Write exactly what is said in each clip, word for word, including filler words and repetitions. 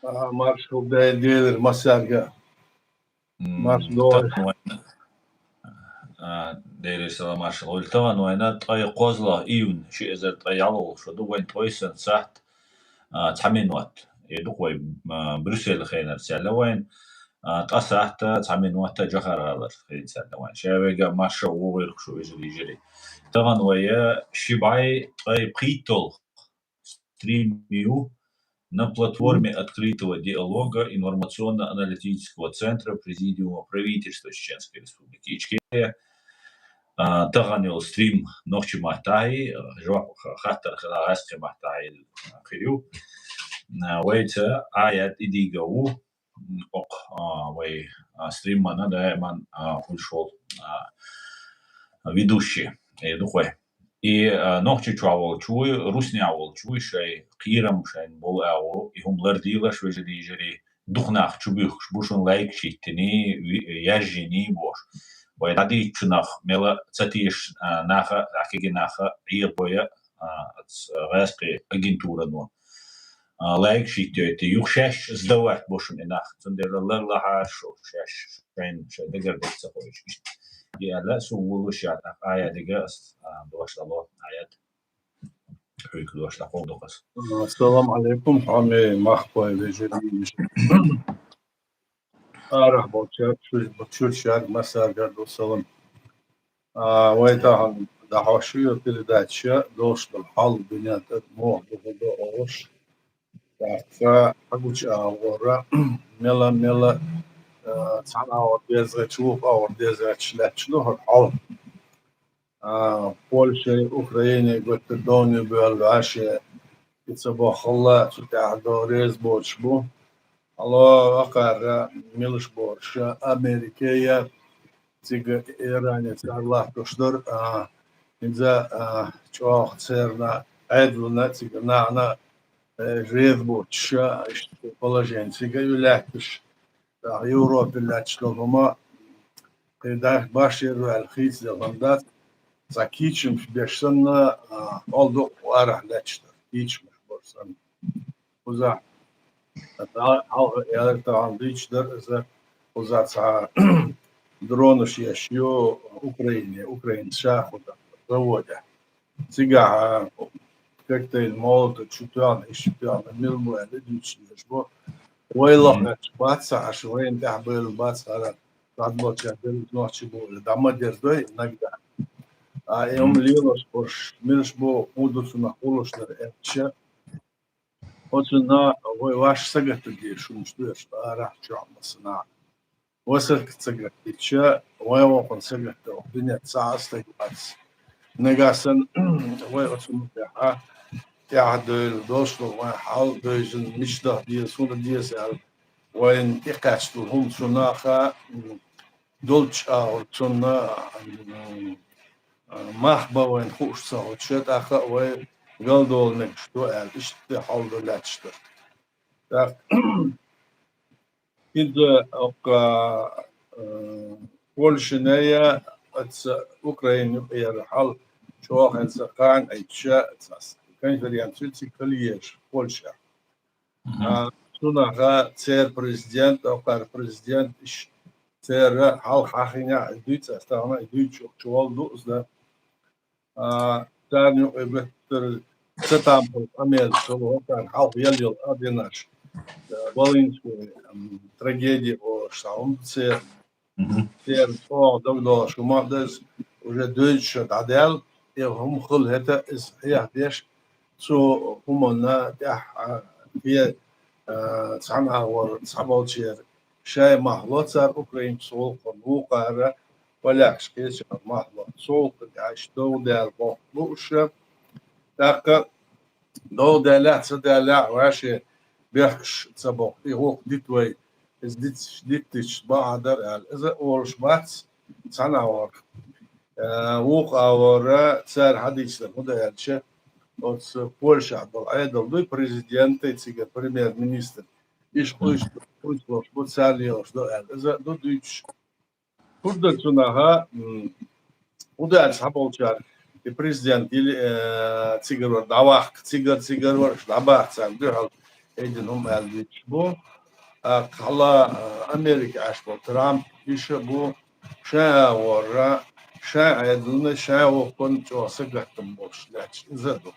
А, маршал дай делир масарга. М, Марш долаш. Тахана вайна, а, дереш сала маршал. Ол тахана вайна ткъаь кхозлагӀа июнь ши эзар ткъаь ялхлагӀа шу ду, вайна ткъаь сан сахьат, а, цхьа минот. Э, дукха вай, а, Брюссель хенар цаьлла вайна, а, ткъаь сахьат, цхьа минот Джохар гӀалара хенар цаьлла вайна. Ша вайга маршал вогӀийла шу, вежарий, йижарий. Тахана вай, а, ши бӀаь ткъаь пхийтталгӀа стрим ю на платформе открытого диалога информационно-аналитического центра Президиума правительства Чеченской Республики Ичкерия. А, тахана йола стрим нохчий маттахь я, жоп, ха-, хаттар хила гӀазкхий маттахь я, а, хир ю. А, вайца Ӏаят Идигов ву, м, окх, а, вай, а, стримана даиман, а, хуьлуш волу, а, ведущий, э, ду-кх вай. И, а, Нохчийчохь волчу вуй, руснехь волчу вуй, шайн кхерам, шайн болу агӀо, и хӀума лардийлаш, вежарий, йижарий, дукха нах чубуьйхкуш бу шуна лайкаш йиттиний, ви-, яьжжиний бохуш. Вай дӀадийцучу нах мела ца теша, а, наха, а, кегий наха Ӏехабойла, а, оцу гӀазкхийн агентурано. А, лайкаш йиттойтий, юха шаьш сдавать бо шуна и нах. Цундела ларлахьара шу шаьш, шайн, шайн дагара дерг ца ховш. Иштта. И аьлла, суна вуллуш яц, тӀаккха Ӏаят Идигов ас, а, дош дало, Ӏаят. Хьуьйга дош дӀакховдо ас. Ассаламу Ӏалайкум, хьоме махкой, вежарий, йижарий. Арахь болчаьрга, чуьра, чуьра шаьрга, массаьрга а ду салам. А, вай тахана дӀахьош ю передача, долуш долу хьал дуьнен тӀе муха ду, хӀун ду олуш. ТӀаккха хьагучу агӀора, мела, мела, а, цхьана агӀор дезачу, вукху агӀор дезачу лаьтташ ду хӀара хьал. А, Польшей, Украиней гуттар а довне боьлла ваьше, и ца боххалла, цу тӀехь до реза боцуш бу. Хьало, вакхара милаш боцуш, Америке я, цига Иране цара латтош дара, а, хӀинца, а, чӀогӀа церан Ӏедална, цига нахана, э, реза боцуш, а, иштта положение цига ю лаьтташ. ТӀаккха Европе лаьтташ долу хӀума, кхин дахь баш яр ваьлла хийцаделла хӀума дац, цхьа кийчамаш беш санна, а, хьал ду арахь лаьтташ дара, кийчамаш бара санна. Кхузахь, хьалха аьлла тахана дийцаш дара иза, кхузахь цхьа дронаш еш ю Украине, Украина ша кхузахь заводехь. Цигахь, а, коктейль Молотов чу тоьхна, иштта тоьхна, мила бу аьлла, дуьйцуш дезаш бу. Вай лохуьйтуш бац, ца Ӏаш, вайна тӀехь бевлла бац, хӀара дӀадболчара дерриг нохчий бу, дӀа ма дерзадой нагахь. А, и хӀума лелош болуш, милаш бу, хӀун ду цунах хуьлуш дара аьлча, оцунна вай ваьш сагатдо дезаш хӀумаш ду, арахь чохь массанхьа. Вай сагатдича, вай вокхунна сагатдо, дуьнен цхьа а стаг вац. Нагахь санна вай оцунна тӀаьхьа, тӀаьхьа девлла долуш долу вайн хьал, девзина мича даха деза, хӀунда деза аьлла, вайна тӀекхаьчна долу хӀума цу наха, м, долчу агӀор цунна, м, мах бан вайна хууш ца хуьлуш, тӀаккха а вай галдолу мегаш ду аьлла, иштта хьал ду лаьтташ дара. ТӀаккха хӀинца оккха, э, Польшина я оцу Украина юкъера хьал чӀогӀа хьаьнца кхана Ӏийча, цхьа конференцию цига хила езаш Польшехь. Мгм. А, цунах церан президент, оккхара президент, иш церан хьалха хьахийнехь а дуьйцу, ас тахана а дуьйцуш чу волу ду иза. А, царна юкъе гуттар а ца тамхалла къамелаш хилла, хӀокхарна хьалха елла йолу а динарш, а, Волынская, м, трагедия олуш цхьа хӀума церан. Мгм. Церан чӀогӀа дагадогӀуш хӀума а даза, уже дуьйцуш дӀадаьлла, и хӀума хилла хӀета, иза хьехадеш, цу хӀуманна тӀехь, а, кхе, а, цхьана агӀор цхьаболчеран шайн мах ло цара украинцу гӀуллакхана, вукхара полякаш кхечара мах ло. Цу гӀуллакхана тӀехь иштта догӀа даьлла боху бу уьш. ТӀаккха догӀа даьллехь а, ца даьллехь а, ваьше бехкаш ца боху. И гӀуллакх дита вай, иза диц-, диттича бакъахьа дара аьлла. Иза олуш бац цхьана агӀор. Э, вукху агӀора цара хьадийцинарг хӀун ду аьлча, оцу Польшахь долу Ӏедал дуй, президент, цига премьер-министр, иш къуьйсу-, къуьйсуш бу, царна лелаш ду аьлла. Иза а ду дуьйцуш. ХӀун ду цунах, м, хӀун ду аьлла цхьаболчара, и президент йили, э, цигара вара дӀаваккха, цигара, цигара вара, дӀабаха царна дуьхьал. айдина хӀума аьлла дуьйцуш бу. А, кхала, а, Америка Ӏаш бу Трамп, иша бу, шайн агӀорра, шайн Ӏедална, шайн воккханна чӀоагӀа сагатта болуш лаьтташ иза ду.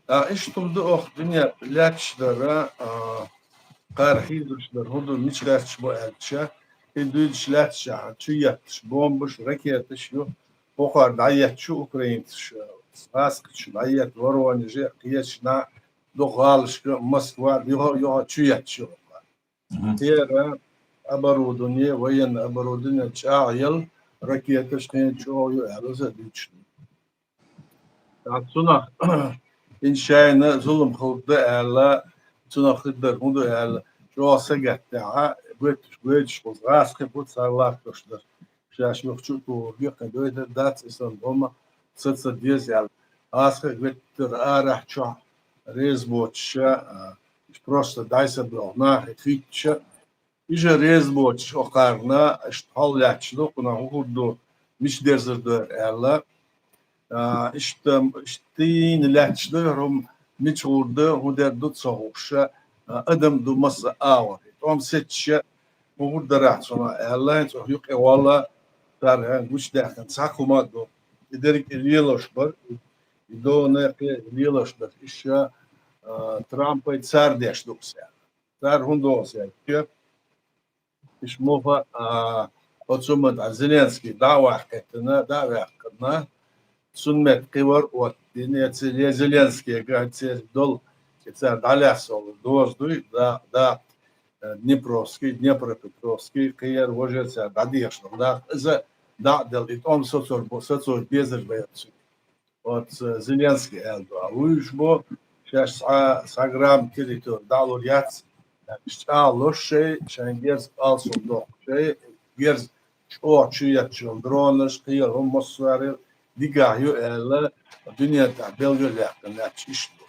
А, иштта хӀума ду оха дуьнен лаьтташ дара, а, кхара хьийзаш дара, хӀун ду, мича гӀерташ бу аьлча, и дуьйцуш лаьтташ, чу етташ бомбаш, ракеташ ю, бохар дӀаетташ ю украинцаш, гӀаскхича дӀаетта Воронеже, кхеча дукха гӀалашка, Москва, юха, юха чу етташ ю. Мгм. Церан оборудование, военное оборудование чӀагӀъелла, ракеташ кхин чӀогӀа ю аьлла, иза дуьйцуш ду. ТӀаккха цунах иншайна зулам хиларгда аьлла, цунах хир дар хӀун ду аьлла, чӀогӀа сагатта тӀехьа, гойтуш, гойтуш, кхуза гӀаскхи бу цар латтош дар. Шаьш юха чу а тухург, кхин гойтар дац, и санна хӀума ца, ца деза аьлла. ГӀаскхи геттара арахь чохь реза боцуша, а, просто дӀай-схьай боху нахе хӀитташа, иша реза боцуш окхарна, иштта хьал лаьтташ ду, кхунах хӀун хир ду, мича дерзар ду аьлла. А, иштта, иштта дийна лаьтташ ду, хӀара хӀума мича гӀур ду, хӀун дер ду ца хууша, а, адам ду масса агӀор. ТӀом сецча, хӀун хир дара цунах аьлла, хӀинца юкъе вала, цара хӀан гучадаьккхина цхьа хӀума а ду. И дерриг и лелош бара, и дона кхе лелош бара. Иша, а, Трампай цара деш ду аса. Цара хӀун доху аьлча, иша муха, а, оцу ма тӀа Зеленский дӀа а ваккхийтина, дӀа а ваьккхина, цунна метта кхин вара оттадина, я Зе-, я Зеленскийга, церан долу, и цара дӀалаьцна долу доза дуй, да, да, э, Днепровский, Днепропетровский, кхин яра важа цара дӀадехаш долу нах, иза дӀа а делла, и тӀом сацор бу-, сацор безар баьлла цуьнан. Оцу Зеленский аьлла ду, а вуьйш бу, шаьш схьа, схьа грамм территори дӀалур яц, аьлла, чӀагӀлуш шай, шайн герз алсам доккху шай, герз чӀогӀа чу етташ йолу дронаш, кхин хӀума массарел дикахь ю аьлла, дуьнен тӀехь белгалъяьккхина лаьтташ иштта ду.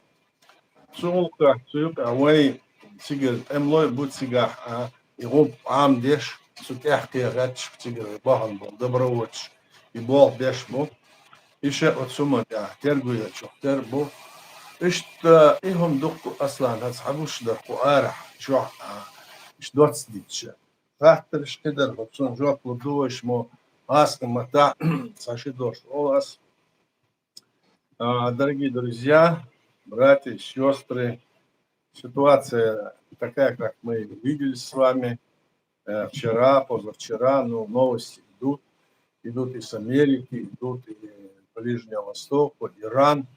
Цу гӀуллакхах цу юкъа вайн цигара тӀемалой бу цигахь, а, и гӀуллакх Ӏамадеш, цу тӀехь кхерхаьтташ цигара бахана болу добровольцаш, и болх беш бу. И ша оцу хӀуманна тӀехь тергоечух тера бу. Иштта и хӀума дуккха, Аслан, хӀаца хьан гуш дара кху арахь чохь, а, иштта доцца дитча. Хаттарш кхидара, хӀокхунна жоп лур ду вайша мо, гӀаскхи маттахь цхьа ши дош олу ас. А, дорогие друзья, братья и сестры, ситуация такая, как мы видели с вами, э, вчера, позавчера, ну, новости идут, идут из Америки, идут и Ближнего Востока, Иран.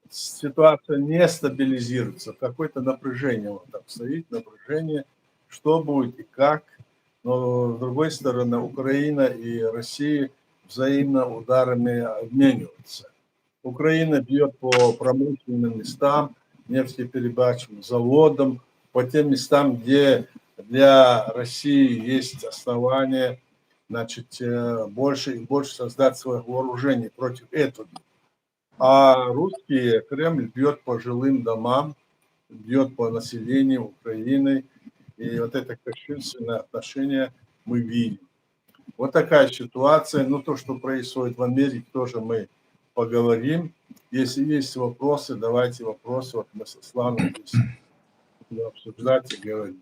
Ситуация не стабилизируется, какое-то напряжение вот так стоит, напряжение, что будет и как. Но, с другой стороны, Украина и Россия взаимно ударами обмениваются. Украина бьёт по промышленным местам, нефтеперерабатывающим заводам, по тем местам, где для России есть основания, значит, э, больше и больше создать своих вооружений против этого. А русские, Кремль бьёт по жилым домам, бьёт по населению Украины. И вот это кощунственное отношение мы видим. Вот такая ситуация. Ну, то, что происходит в Америке, тоже мы поговорим. Если есть вопросы, давайте вопросы. Вот мы с Асланом здесь будем обсуждать и говорить.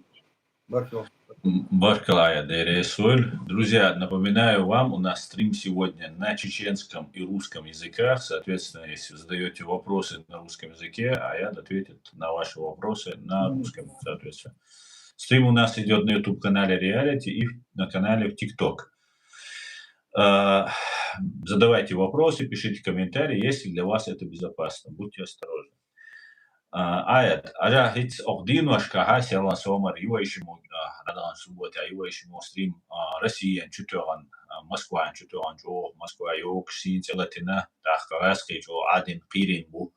Баркал. М, баркал, Ая, Дайра Исуэль. Друзья, напоминаю вам, у нас стрим сегодня на чеченском и русском языках. Соответственно, если задаёте вопросы на русском языке, Ая ответит на ваши вопросы на русском, соответственно. Стрим у нас идёт на YouTube-канале Реалити и на канале в TikTok. Э, задавайте вопросы, пишите комментарии, если для вас это безопасно. Будьте осторожны. А, Аят, ара хӀинца окху дийношкахь, селан сомар ю вай шиммо, а, радалан суббота ю вай шиммо стрим, а, Россиян чу тоьгӀан, а, Москван чу тоьгӀан чӀогӀа, Москва йокуш сийна цӀе латина, тӀаккха гӀаскхий чӀогӀа Ӏадин кхийрина бу,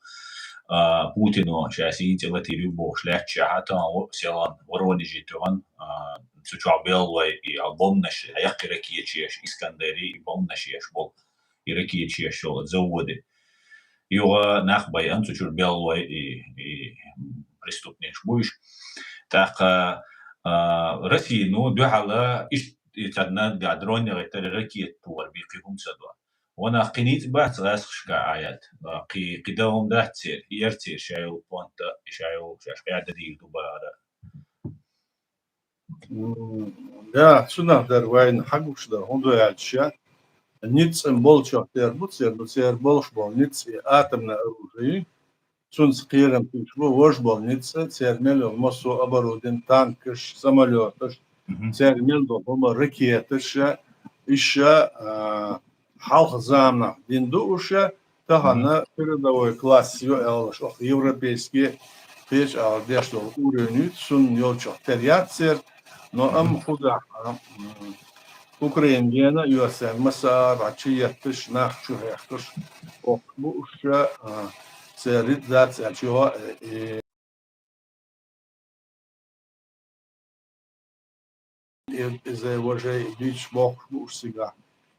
а, Путино ша сийна цӀе латийр ю бохуш лаьтташехь, тахана селан Воронеже тоьгӀан, а, цу чохь беллой и, а, бомбанаш, яккхий ракеташ еш, Искандерий, и бомбанаш еш болу, и ракеташ еш йолу заводы. Юха нах байъан цу чуьра беллой и, и преступникаш бу уьш. ТӀаккха, а, Россия, ну, дуьхьала иш-, и царна да дрон яхийтар, ракета тухар бен кхин хӀума ца до. Ванах кхин ницкъ бац гӀаскхашка Ӏаят. Кхи, кхи дагӀун дац цер, ер цер шайол понта, шайол шаш къяда дийр ду бара. Да, цунах дар вайна хьагуш дар, хӀун ду аьлча, ницкъ болчох тер бу цер, ну цер болуш бо ницкъ атомное оружие, цунца кхерам туьйш бу, вож бо ницкъ, цер мел йолу массо а оборудование, танкаш, самолеташ, цер мел долу хӀума, ракеташ, иша, а, хьалха заманахь дина ду уьш, тахана передовой класс ю аьлла, оха европейский кхечу агӀор деш долу уровень ю, цунна йолчух тера яц церан, но амма кхузахь, м, Украина гена а йоьссина, масса а бӀа чу етташ, нах чу хьехкаш, боккхуш бу уьш, а, церан рицкъ дац аьлча, и И-, иза важа и дуьйцуш боккхуш бу уьш цигахь.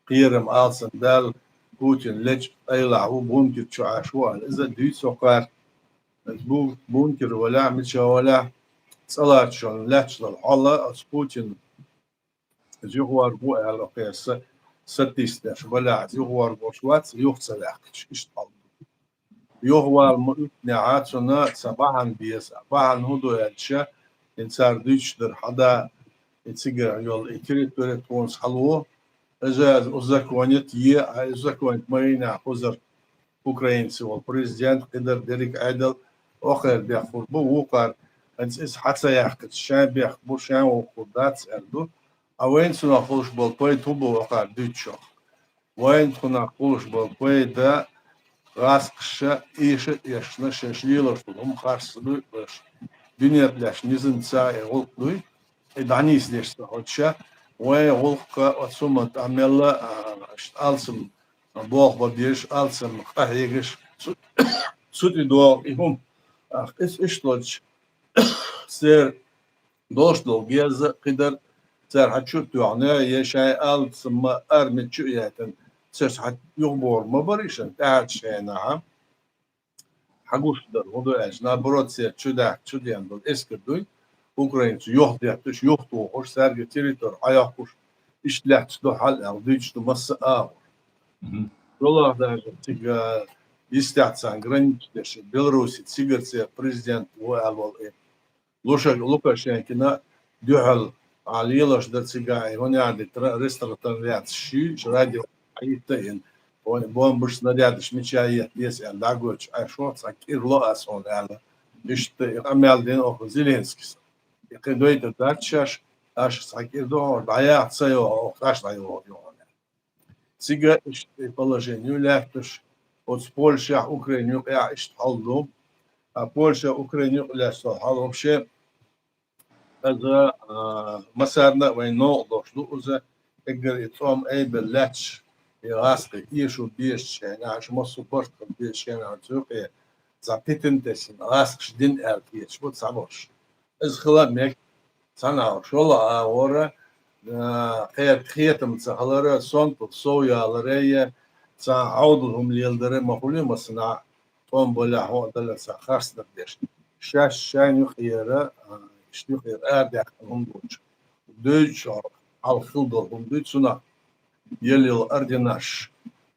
Кхерам алсам баьлла, Путин лечкъа къайлахь ву, бункер чу Ӏаш ву аьлла. Иза дуьйцу хӀокхара. Иза бу-, бункер валахь, мича валахь, цӀа латтачунна лаьтташ долу хьал оцу Путин иза юхаварг ву аьлла, кхин са-, сатийсинарш балахь, иза юхаварг волуш вац, юха ца ваьккхича, иштта хьал ду. Юхавала ма уьттинехь, цунна цхьа бахьана беза. Бахьана хӀун ду аьлча, хӀинца цара дуьйцуш дара хьада, и цигара йолу и территори тхуна схьало, иза узаконить е, а узаконить ма йинехь, кхузара украинцийн волу президент, кхидара дерриг Ӏедал, окхара бехкур бу, вукхара, хӀинца иза хьа ца яьккхича, шайн бехк бу, шайн вовхур дац аьлла ду. А вайна цунах хуьлуш болу пайда хӀун бу окхара дуьйцучух? Вайна цунах хуьлуш болу пайда, гӀаскхаша эша а эшна, шаьш лелош долу хӀума харц ца дуй, аша дуьнен тӀе лаьцна низамца и гӀуллакх дуй, и дӀанийсдеш ца хилча, вайн гӀуллакхка оцу хӀуманна тӀехь мелла а, аша алсам болх бан безаш, алсам къахьегаш, цу, цу тӀе догӀу и хӀума. Ах, иза иштта долчу, церан долуш долу геза кхидара цара хьан чу а тоьхна, я шайн алсам ма арми чу а яйтина, цаьрца хьан юхабохур ма бара и шайн тӀаьхьарчу хенахь. Хьан гуш дара, хӀун ду аьлча, наоборот, церан чу даьхна, чу деана долу эскар дуй, украинцу юхадетташ, юхатухуш, цаьрга территори хьайоккхуш, иштта лаьтташ ду хьал аьлла, дуьйцуш ду масса а агӀор. Мгм. ШолгӀа даже цига йистехь царна граница деш, Беларуси цигара церан президент ву аьлла волу и Луша-, Лукашенкина дуьхьал а лелош дара цигахь, и хӀун яра дитара, ресторан ваьцна шуьйчу радио хьаиттина, вайн бомбаш, снарядаш мича етта деза аьлла, дӀагойтуш Ӏаш ву, цхьа кӀира ло ас хьуна аьлла. Иштта и къамел дина оха Зеленскийс. И кхин дойтур дац шаьш, аша цхьа кӀира ду хьуна, дӀаяха ца йогӀу, оха тӀаш дӀайогӀу, йогӀу аьлла. Цига иштта и положение ю лаьтташ, оцу Польшехь, Украина юкъехь иштта хьал ду. А Польша, Украина юкъа лаьцна хьал вообще, иза, а, массарна а вайн новкъа долуш ду иза, эггара и цӀом айбелла лаьтташ, и гӀаскхий эшо безачу хенахь, аша массо а барт хила безачу хенахь, цу юкъе цхьа питана тесна, гӀаскхаш дина аьлла кхеташ бу цхьаболуш. Иза хила а мега, цхьана а шолгӀа агӀора, а, кхеран кхетам ца хилара, сонтал сов ялара я цхьа Ӏовдал хӀума леладара ма хуьлий массанхьа, тӀом балехь хӀун а далар цхьа харцдар деш. Шаьш шайн юкъера, а, иштта юкъера арадаьккхина хӀума долчу. Дуьйцу хьалха хила долу хӀума дуьйцу цунах. Ел-ел орденаш,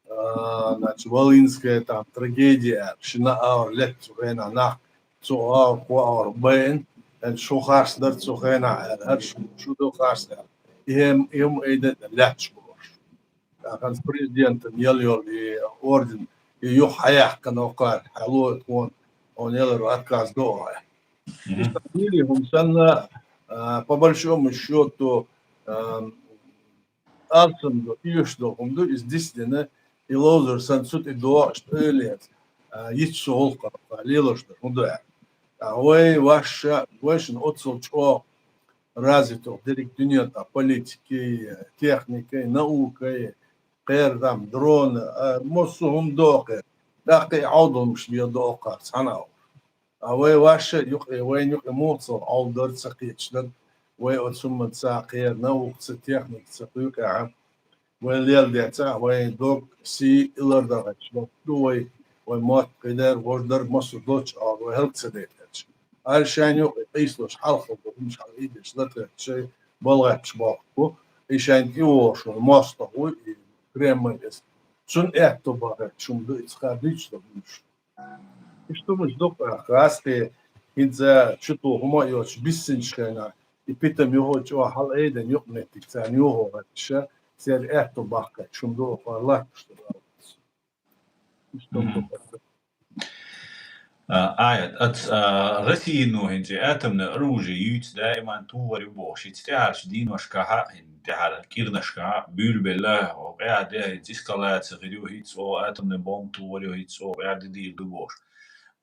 а, значит, Волынская там трагедия, шина агӀор летта цу хенахь нах, цу агӀор, кху агӀор байна, хӀинца шу харц дара цу хенахь аьлла, хӀара шу, шу ду харц аьлла. И хӀем-, и хӀума айда лаьтташ болуш. ТӀаккха президентан ел йолу и орден, и юха хьаяьккхина окхара, хьалуо тхуна, хьуна елар отказ до ахьа. Мгм. Иштта хӀума санна, а, по большому счёту, а, алсам ду, оьшуш долу хӀума ду, иза дицдина, и ловзар санна цу тӀе догӀу, иштта ойла яц, а, йиц шу гӀуллакх лелош дар, хӀун ду аьлла. А вай ваша, вайшинна оццул чӀогӀа развитых дерриг дуьнен тӀа политикой, техникой, наукой, кхерам, дроны, а, массо а хӀума доху. ТӀаккха и Ӏовдалмаш бен доху цхьана а. А вай ваша юкъе, вайна юкъе муха ца Ӏовдалар, ца кхеташ дара, вай оцу хӀуманца кхера, наукаца, техникаца кхуьйкъехьа, вай леладецахь, вайн дог, сий, и лардаргӀанча ду вай, вай мотт кхидер, вождар, массо а долчу агӀор вай хӀаллакдайтарча. Ара шайна юкъе къийсалуш хьалха ду, хӀумаш хьалха ийдеш, латарча шай балгӀетташ бохург бу, и шайна тӀе вогӀуш волу мостагӀа ву, и Кремль иза. Цунна аьтту бахар чум ду, иза хадуьйцу ду хӀумаш. Иштта хӀумаш ду-кх, гӀазкхий, хӀинца чу ту хӀума а йоцуш, биссинчу хенахь, и питам юха чӀогӀа хьала айдина юкъаметтиг царна юха гӀерташ, церан аьтту бахкар чум ду, оха латташ ду. Иштта хӀума ду-кх. А, Аят, ац, а, Россияно хӀинца атомное оружие юьйцу даиман тухур ю бохуш, хӀинца тӀаьхьарчу дийношкахь а, хӀинца тӀаьхьара кӀирнашкахь а буьйлабелла, къаьхьа де, хӀинца эскалация хир ю, хӀинца оха атомная бомба тухур ю, хӀинца оха къаьхьа де дийр ду бохуш.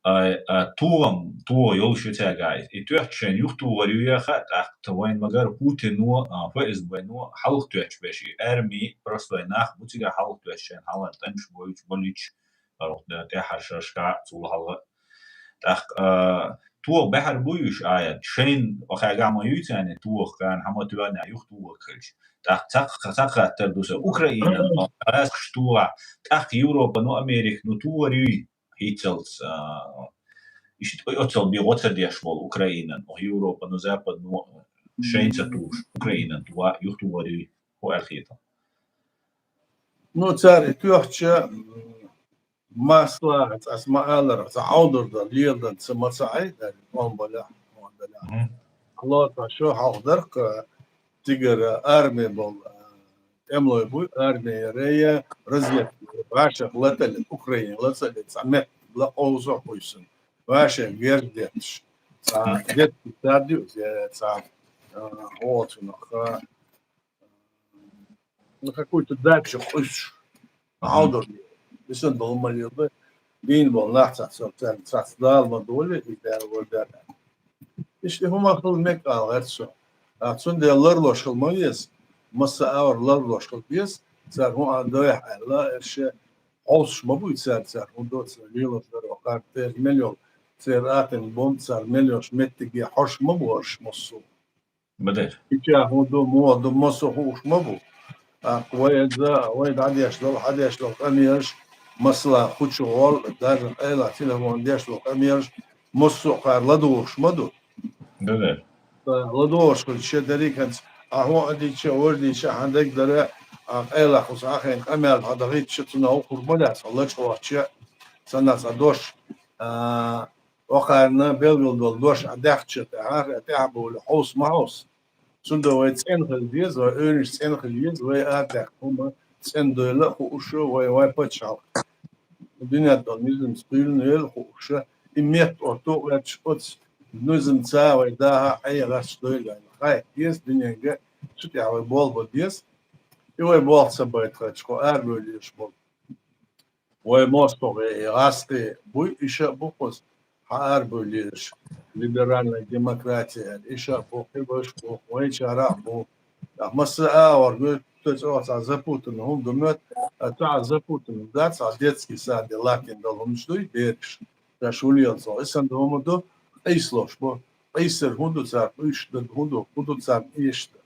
А, а, тухам, туха йолуш ю цаьргахь. И тоьттуш шайна юхатухур ю яха, тӀаккха вайн магар Путино, а, ФСБ-но хьалха тоьттуш берш и арми, простой нах бу цигахь хьалха тоьттуш шайна хьалхара тӀемаш бойтуш, болуьйтуш, тӀаьхьара шерашкахь а, цул хьалха а. ТӀаккха, а, тоха баьхьар буй уьш, Аят? Шайна, оха хьайгахь ма юьйцу аьлла, тоха, кхана хьан ма тоьхна, юхатухур хилча. ТӀаккха цхьа, цхьа хаттар ду сан. Украинан гӀазкхаш тухахь, тӀаккха Европано, Американо тухур юй хӀинццалц, а, иштта оццул бен гӀо ца деш волу Украинан, оха Европано, Западно шайна ца тухуш, Украинан тухахь юхатухур юй, хӀун аьлла хета? Ну, цара и тоьхча, м, масала, аса ма-аллара, цхьа Ӏовдалар дан, леладан ца ма ца Ӏай, дан, он балехь, он балехь. Мгм. Алло, цхьа шо хьалха дарх, а, цигара арми болу, а, тӀемалой буй, арми яра я, разведка, вӀашагӀ латале, Украине лацале, цхьа меттиг лакховзо а хуьйсина. ВӀашагӀ герз детташ. Цхьа детский сад ю, я цхьа, а, оцунах, а, на какую-то дачу къуьсуш. Мгм. Хьалдор. Исан долу ма лела, дийна болу нах цаца, цаца, цаца Дала ма долу, и дера вара дера. Иштта хӀума хила мега ала гӀерта со. А, цундела ларлош хила ма веза, масса а вара ларлош хила беза, цара хӀун а дойхьа аьлла, эр ше хьовсуш ма буй цара, цара хӀун до цара лелош дара, вакхара церан мел йолу, церан атомный бомба цара мел йолуш меттиге хьожуш ма бу уьш массо а. Бадер. Ича хӀун ду, муха ду, массо а хууш ма бу. ТӀаккха вай эза, вай дӀадеш долу, хьадеш долу къамелаш, масала, кху чу гӀол, даже къайла телефон деш долу къамелаш, массо а кхара ладугӀуш ма ду. Бадер. ЛадугӀуш хуьлу, ше дерриг хӀинца, а хӀун а дийча, вожа дийча, хьан дагадара, а къайла кхуза хьан хайн къамел хьадахийтча, цунах хӀума ма дац, лачкъа вахча, санна цхьа дош, а, Вакхарна белгал долу дош а даьхча тӀехьа, тӀехьа бовлу хьовса ма хьовса. Цундела вай цӀена хила деза, вай уьйраш цӀена хила еза, вай арадаьккхина хӀума цӀена дойла а хууш, вай, вай пачхьалкх дуьнен долу низамца кхоьллина йойла а хууш, и метта орто а гӀерташ, оцу низамца вай даха а Ӏе гӀерташ дойла аьлла. Хайта деза дуьненга, цу тӀехь вай болх бан деза. И вай болх ца байтахьа, кху арабевлла езаш болу. Вай мостагӀий, и гӀазкхий буй, иша а бу кхуза, хьан арабевлла езаш, либеральная демократия аьлла, иша а бу, кхиберш а бу, вайчара а бу. Ахь масса а вара гойту, цӀа цӀа запутанный хӀума ду моьтту, а цхьа запутанный дац, цхьа детский саде латтийна долу хӀуманаш дуй, бераш. Ша шу лела цо, и санна хӀума ду, къийсалуш бу. Къийсар хӀун ду цара, къуьйсуш дан хӀун ду, хӀун ду царна эшаш дан?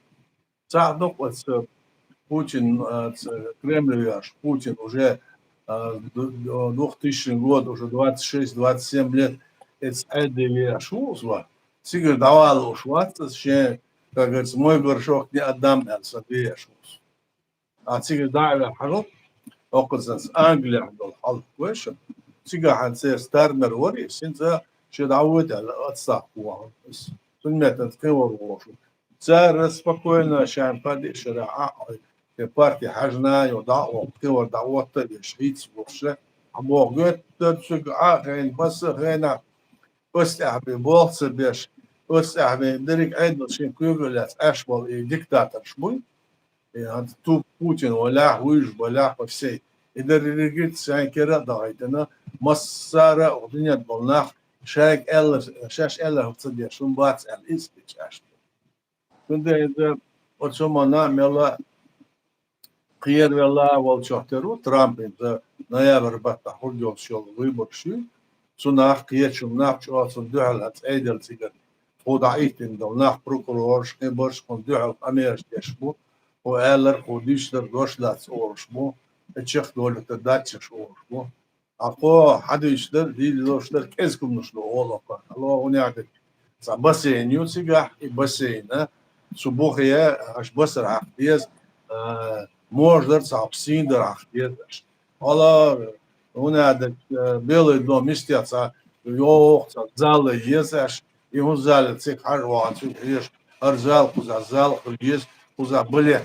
Цхьаъ ду-кх оцу Путин, а, ц-, Кремль веш, Путин уже, а, ду-, ду-, двухтысячный год, уже двадцать шесть, двадцать семь лет эца Ӏедде веш ву иза. Цигара дӀавалуш вац иза шен, как говорится, мой горшок не отдам аьлла, сан веш ву иза. А цигара дӀа а ваьхьара, хӀокхуза Англияхь долу хьал вешан. Цигахь церан Стармер вара иза, хӀинца шен дӀавоьду аьлла, отставка вахана иза. Цуьнан меттана кхин вара вогӀуш ву. Цара спокойно шайн падишара а, а, парти хьаьжна а йо, дӀа а воккху, кхин вара дӀаотта а еш, хӀинца бохуш, а боху гоьттара цуьнга Ӏа а хиъна, масса а хиъна, оцу тӀехь бен болх ца беш, оцу тӀехь бен дерриг Ӏедал шен куьйга а лаьцна Ӏаш болу и диктаторш буй. И хӀанз ту Путин валахь, вуьйш балахь по всей. И дерригица шайн кера а дахийтина, массара а дуьнен болу нах шайга аьлла, шаьш аьлларг ца деш хӀума бац аьлла, иза кхечу аьшна. Цундела иза оцу хӀуманна мелла кхеравелла а волчохь тера ву Трамп, иза ноябрь баттахь хург йолуш йолу выбораш ю. Цунах кхечу нах чӀогӀа цунна дуьхьал хӀанз Ӏедал цигара. Тхо дӀахӀиттина долу нах, прокурораш, кхин барш кхунна дуьхьал къамелаш деш бу. Кхо аьллар, кхо дийшдар дош дац олуш бу. И чекхдолуьйтур дац шаьш олуш бу. Ткъа кхо хьадуьйцуш дара, дийла долуш дара, кӀезиг хӀуманаш ду олу кхара. Ало, хӀун яхьдерг? Цхьа бассейн ю цигахь, и бассейна цу бухе аша басар хьакха деза, а, можа дара цхьа сийна дара хьакха деза аша. хьала, хӀуна аьлча, э, Белый дом йистехь цхьа йогӀу, цхьа зал еза аьлча, и хӀун зал цига хьажа вахана цуьнга хьежа, хӀара зал кхузахь зал хуьлу еза, кхузахь балет,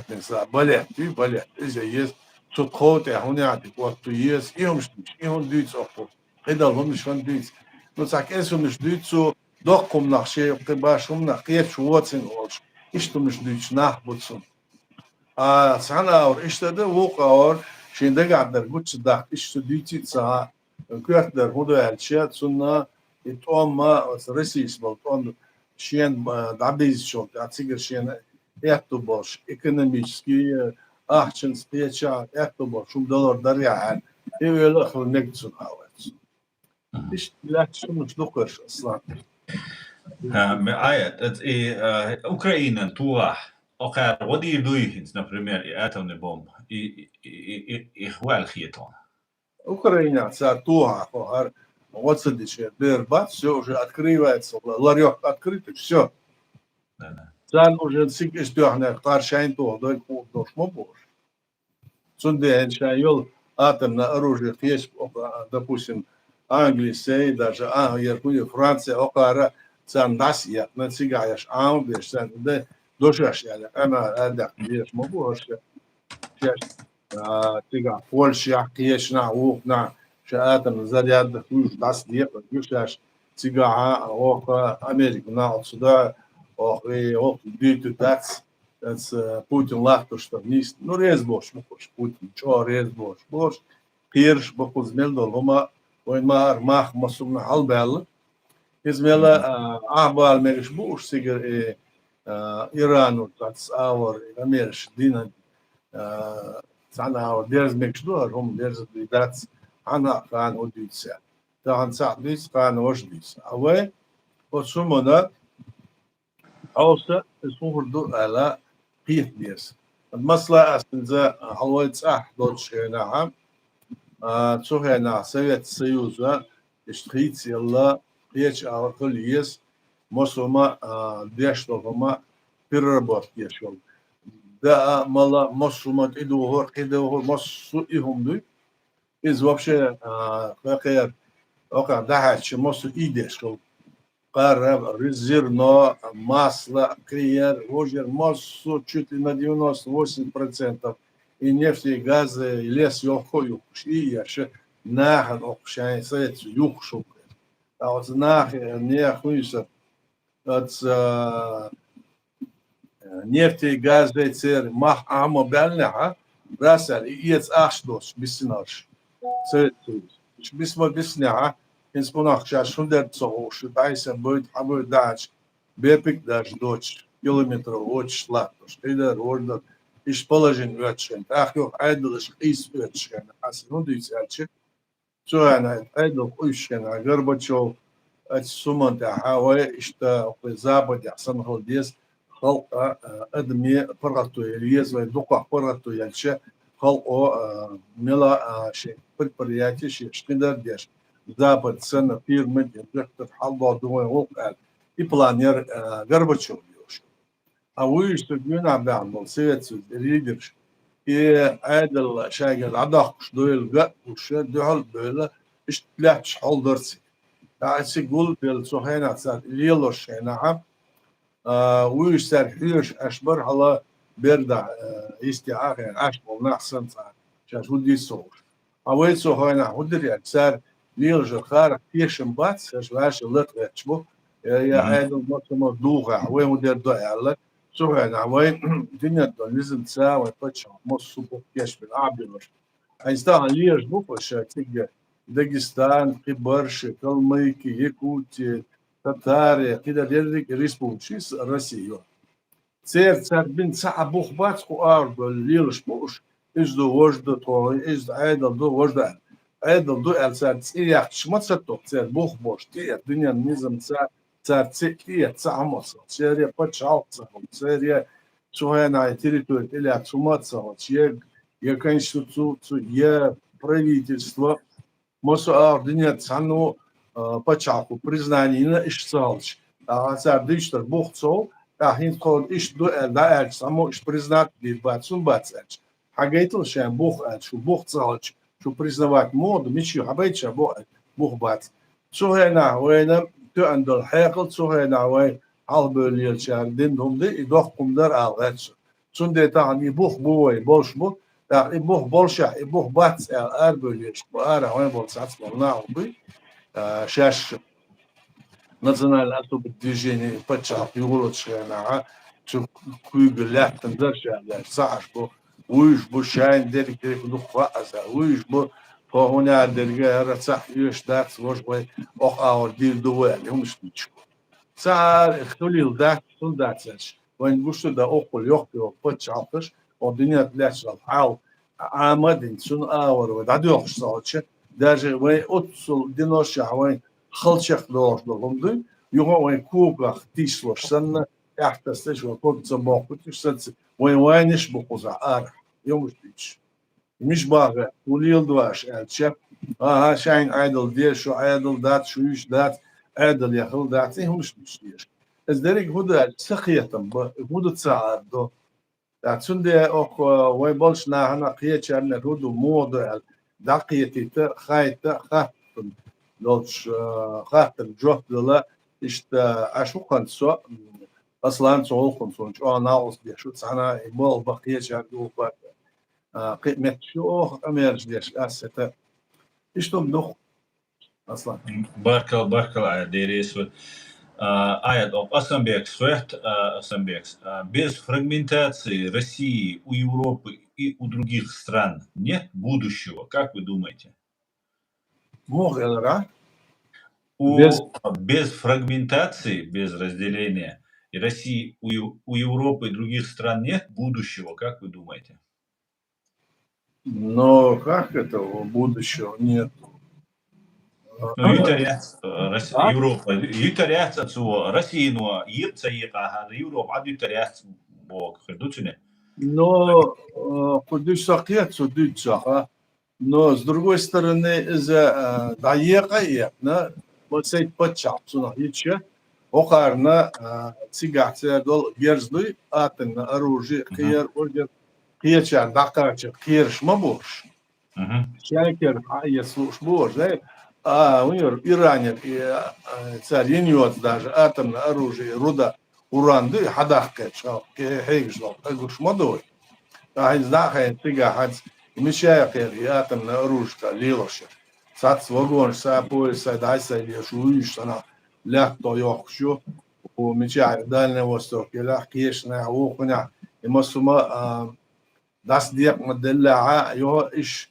балет, балет, иза еза, цу тхов тӀехь хӀун яхьа отту еза, и хӀумаш дуьйцу, и хӀун дуьйцу оха, кхидолу хӀумаш хӀун дуьйцу. Ну, цхьа кӀеза хӀумаш дуьйцу, доккха хӀуманах шен кхин баш хӀуманах кхеташ воцург олуш, иштта хӀумаш дуьйцуш нах бу цунна. А цхьана агӀор иштта дан, вукху агӀор шен дагахь дар гучу дахка иштта дуьйций а ца хаьа, коьртанера хӀун ду аьлча, цунна и тӀом а, оцу Россис болу тӀом шена, а, дӀабийзачул тӀаьхьа цигара шена аьтту болуш, экономический, а, ахчанца кхечахьа аьтту болуш хӀума далур дара аьлла, и вела а хила мега цунна, а вац. Мгм. Иштта лаьтташ хӀуманаш ду кхуьш, Аслан. А, ме-, Аят, и, а, Украинан тухахь, окхара гӀо дийр дуй хӀинца, например, и атомный бомба, и, и, и, и, и, и хӀун хета хьуна? Украинехь цара тухахь, хӀара гӀо ца дича, бер бац, всё, уже открывается, ла-, ларёк открыт, и всё. Да, да. Царна уже цига иза тоьхнарг кхара шайна тоха дойла хуур долуш ма бу уьш. Цундела ша йолу атомное оружие кхеча, допустим, Англисей, даже, а, я хуьлу Франция, окхара царна дӀасаэкъна, цигахь еш Ӏама беш, царна де дошаш аьлла, къамел аьлла, деш ма бу хӀорш. Шаьш, а, цигахь Польшехь, кхечанахь, вукхунахь, ша атомный заряд хуьйцуш дӀасаэкъна ю шаьш, цигахь, оха Америка нах цу да, оха, и, оха дуьйцур дац. Оцу Путин латтош дар нийса. Ну, реза болуш бу уьш, Путин чӀогӀа реза болуш бу уьш. Кхераш бу кхуза мел долу хӀума, вайн ма-, ара мах массо а хьалабаьлла. Иза мела, а, ахьа бала мегаш бу уьш цигара, и, а, Ирано цхьацца агӀор, и Америкаша дина, а, цхьана агӀор дерза мегаш ду, хӀара хӀума дерза дуй дац, хьан а кхана хӀун дуьйцу аьлла. Тахана цхьаъ дуьйцу, кхана ваша дуьйцу. А вай оцу хӀумана Хьовса, иза хӀун хир ду аьлла, кхета деза. Масала, ас хӀинца хьалавай цӀахь долчу хенахь, а, цу хенахь Совет Союза иштта хийцаелла, кхечу агӀор хила еза, массо а хӀума, а, деш долу хӀума переработка еш йолу. Даа, мала, массо а хӀума тӀедухур, кхидухур, массо а и хӀума дуй. Иза вообще, а, кхекхера, окхара дӀахьаьжча, массо а ийдеш хилла. Кхара, зерно, масло, кхера, вожар, массо а чуть ли на девяносто восемь процентов и нефть, и газ, и лес йохко а юхкуш, и еш, нахана окху шайн советца юхкуш хилла. Ткъа оцу нахе, нехан хуьйса, оцу, а, нефтей, газдей церан мах Ӏамо баьллинехь, расал и эца ахча доцуш биссинарш Совет Союз. Уьш бисма биссинехь, хӀинца кхунах шаьш хӀун дерг ца хууш, дӀайса бойту, хьан бойту даьхьача, бепиг а даже доцуш, километр воцуш латтош, кхидара, вождара, иштта положение оьцуш хенахь, тӀаккха юха Ӏедалш къийса оьцуш хенахь, аса хӀун дуьйцу аьлча, цу хенахь Ӏедал къуьйсуш хенахь, Горбачев оцу хӀуманна тӀехь вай иштта кху Западехь санна хила деза, халкъа, а, адаме паргӀато яла еза, вай дукхах паргӀато яьлча, халкъо, а, мела, а, шен предприятие, шен шкидар деш, Запад санна фирма деш, доктор хьалдолу ду вайн гӀуллакх аьлла. И план яра, а, Горбачев йолуш. А вуьйш ца гуьнахь баьхна болу Совет Союзан лидерш, и Ӏедал шайгара дӀадоккхуш дуйла ган а гуш, дуьхьал а дуйла, иштта лаьтташ хьал дара цига. ТӀаккха цига гул а делла цу хенахь цара и лелош хенахь, а, вуьйш цаьрга хьоьжуш Ӏаш бара хьала бердахь, а, йистехь а хенахь Ӏаш болу нах санна цара, шаьш хӀун дийца ца хууш. Ткъа вай цу хенахь хӀун дира аьлча, цара лелаш хӀара тешам бац, аша ваьшша лата гӀерташ бу, я, я Мгм. Ӏедал массо а духахь, вай хӀун дер до аьлла, цу хенахь вай дуьненна долу низамца вайн паччахьалкх массо а бу кечбина, ахьа биллалаш. Хьайна стагана лелаш бу-кх ша цига Дагестан, кхиберш, Калмыки, Якути, Татари, кхидӀа дерриг а республикаш Россия йо. Церан цара бина цхьа а бух бац, кху агӀор бевлла лелаш бу уьш. Иза ду, важа ду тхо, иза Ӏедал ду, важа ду аьлла. Ӏедал ду аьлла, цара цӀе яхча ма ца тоху, церан бух бош, тӀеэцна дуьненан низамца, цара цӀе тӀеэцна цхьа хӀума а ца хилча, церан пачхьалкх ца хилча, церан цу хенахь территори тӀелаьцна хӀума а ца хилча, я, я конституци, я правительство, массо а агӀор дуьненца цхьанна а, пачхьалкхо признание йина иштта ца хилча, тӀаккха цара дуьйцуш дара бух ца хилча, тӀаккха хӀинца тхо иштта ду аьлла, дӀааьлча, цхьаммо иштта признать дийр бац, хӀун бац аьлча. Хьагайтал шайн бух аьлча, шу бух ца хилча, шу Шу признавать ма ду, мича хьабайча бо-, бух бац. Цу хенахь вайна тоьан долу хьекъал, цу хенахь вай хьалхабевллачара дина хӀума ду, и доккха хӀума дара ала гӀерташ. Цундела тахана и бух бу вай, болуш бу, тӀаккха и бух болушехь, и бух бац аьлла арабевлла езаш бу, арахь вайн болу цхьацца болу нах буй, а, шаьш национальное освободительное движение пачхьалкх юхалучу хенахь, цу куьйга лаьттина дара ша аьлла, ца Ӏаш бу, вуьйш бу, шайна дерриг дерриг дукха хаьа аса, вуьйш бу, тхо хӀунда аьлла дерриге хӀара цхьаъ оьшуш дац, важа вай, оха агӀор дийр ду вай аьлла, хӀуманаш дуьйцуш бу. Цхьа а хилийла дац, хӀунда дац аьлча, вайн гуш ду дан оккхул йоккха йолу пачхьалкхаш, оха дуьнен тӀе лаьтташ долу хьал Ӏама а дина, цунна агӀор вай дӀадоьлхуш ца хилча, даже вайн оццул диношехь вайн хала чекхдолуш долу хӀума дуй, юха а вайн когах тийсалуш санна, тӀаьхьа тасалуш вайн ког ца боккхуьйтуш санна, вайн вайнаш а бу кхузахь арахь, хӀуманаш дуьйцуш. Мича баха, хӀун леладо аша аьлча, аха, шайна Ӏедал деза, шу Ӏедал дац, шу йиш дац, Ӏедал яхала дац, и хӀуманаш дуьйцуш деза. Иза дерриг хӀун ду аьлча, ца кхетам бан, хӀун ду ца Ӏар ду. ТӀаккха цундела оха вай болчу нахана кхечарна хӀун ду, муха ду аьлла, дӀакхетийта, хайта, хаттам долчу, а, хаттам жоп дала, иштта, аша хӀун ханна со, м, Аслан цу гӀуллакхана суна чӀогӀа накъост деш ву, цхьана и болх бан кхечаьрга вукхар. А, кхин а метташ ю оха къамелаш деш, ас хӀета. Иштта хӀума ду-кх, Аслан. Баркал, баркал, Айт, дерригаш ву. А, Айт, оха Асанбекс хоьтту, а, Асанбекс, а, без фрагментации России у Европы и у других стран нет будущего, как вы думаете? Муха элира? У, Без без фрагментации, без разделения и России у, Ев- у Европы и других стран нет будущего, как вы думаете? Но как это, будущего нет? Ну, юьтар яц, э, Рос- А? Европа, юьтар яц цо, Россия, но еп ца екъахьара, Европа а юьтар яц боху хир ду цуьнан. Но, э, кху дуьйцу сакхет, цо дуьйцу саха. Но, с другой стороны, иза, э, дӀаекъа а екъна, ма сайт паччахь цунах йича, хӀокхарна, э, цигахь церан долу герз дуй, атомное оружие, Мгм. кхер, ожер, кхечарна дӀакхача, кхераш ма бохуш. Мгм. Шайн кер хьаэца лууш бу важа, а, вуьйр, Иранера, и, а, цара йина йоцу даже атомное оружие, руда, уран ду, и хьадаккхечу, а, кхе-, хьегаш долу, хьегаш ма ду вай. Ткъа хӀинца дӀа а хайна цигахь хьаьца, мича а кхера, и атомное оружие лелош яра. Цхьацца вагонаш, са поезд, са дай, са леш, вуьйш санахь, лаьтто йохкуш ю, у, мичахь, Дальний Восток, елахь, кхечанехь, вукхунехь, и массо а, а, дӀаса декъа ма деллехьа, йо, иш,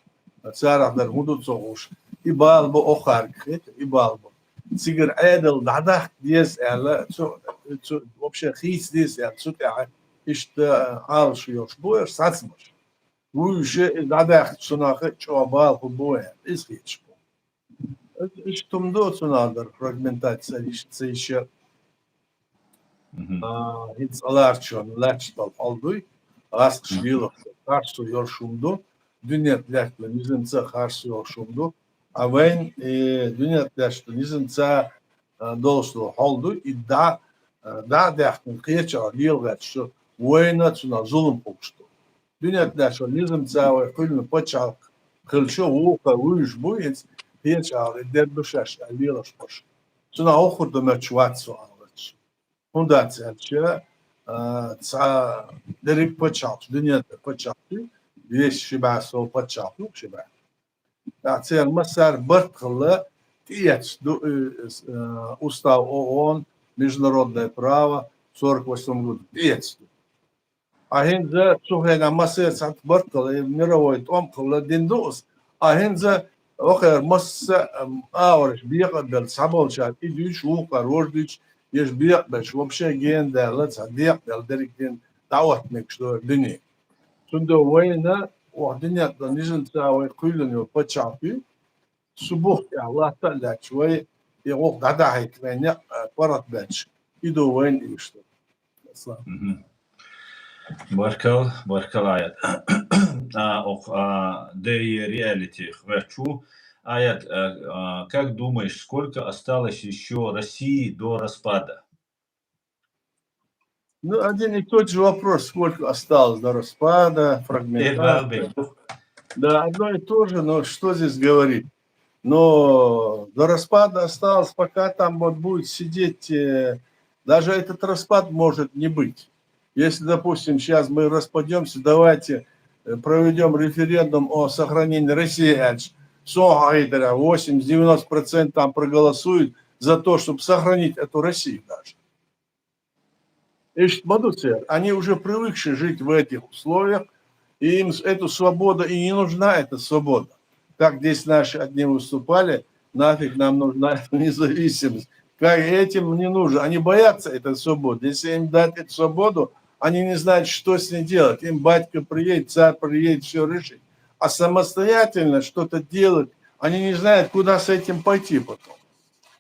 царах дар хӀун ду ца хууш. И бала бу охарга хета, и бала бу. Цигара Ӏедал дӀадаккха деза аьлла, цу, цу, вообще хийца деза аьлла, цу тӀехь иштта Ӏалаш йолуш бу, аш сацмаш. Вуьйша и дӀадаьккхачу цунах чӀогӀа бала хӀун бу аьлла, иза хеташ бу. Иштта хӀума ду цунах дар фрагментация, ца йиш яра. Мгм. А, хӀинца аларчун лаьтташ долу хьал дуй, гӀаскхаш Мгм. лело, харцо йолуш хӀума ду, дуьнен тӀе лаьттина низамца харцо йолуш хӀума ду. А вайн, э, дуьнен тӀе лаьттина низамца, а, долуш долу хьал дуй, и дӀа, а, дӀа а даьхкина кхечахь лело гӀерташ ду, вайна цунах зулам хуьлуш ду. Дуьнен тӀе лаьттачу низамца вай кхоьллина пачхьалкх хилча, вукхо вуьйш бу, хӀинца кхечахь и дер ду шаьш аьлла лелаш бу шу. Цунах хӀокхур ду моьттуш вац со аьлла гӀерташ. ХӀунда аьлча, а, цхьа дерриг пачхьалкхаш, дуьнен тӀе пачхьалкх ду, вешан ши бӀе сов пачхьалкх ю ши бӀе. ТӀаккха церан массара барт хилла, тӀеэцна ду, э, э, устав ООН, международное право, сорок восьмом году тӀеэцна ду. А хӀинца цу хенахь массеран цхьацца барт хилла, и мировой тӀом хилла дина ду ас. А хӀинца охара масса, ам, агӀораш бекъа а белла, цхьаболчара и дуьйцуш, вукхара вожа дуьйцуш, еш бекъа беш, вообще гена даьлла, цхьа декъа даьлла дерриг дина дӀаотта мегаш дара дуьне. Цундела вайна, оха дуьнен тӀе низамца вай кхоьллина йолу пачхьалкх ю, цу бух тӀехь латта а лаьтташ вай, и гӀуллакх дӀадахьийта вайн некъ, а, паргӀатбаьлча, и ду вайна иштта. Аслан. Мгм. Баркал, баркал, Айт. А, ох, а, Д Е Реалити хоьттуш ву. Айт, а, а, как думаешь, сколько осталось ещё России до распада? Ну, один и тот же вопрос, сколько осталось до распада, фрагментации. Эргалбек. Да, одно и то же, но что здесь говорить? Но до распада осталось, пока там вот будет сидеть, э, даже этот распад может не быть. Если, допустим, сейчас мы распадемся, давайте э, проведем референдум о сохранении России, а ч- со гайдера восемьдесят-девяносто процентов там проголосуют за то, чтобы сохранить эту Россию даже. Ишт мадуцер, они уже привыкшие жить в этих условиях, и им с- эту свободу и не нужна, эта свобода. Как здесь наши одни выступали, нафиг нам нужна эта независимость. Как этим не нужно. Они боятся этой свободы. Если им дать эту свободу, они не знают, что с ней делать. Им батька приедет, царь приедет, все решит. А самостоятельно что-то делать, они не знают, куда с этим пойти потом.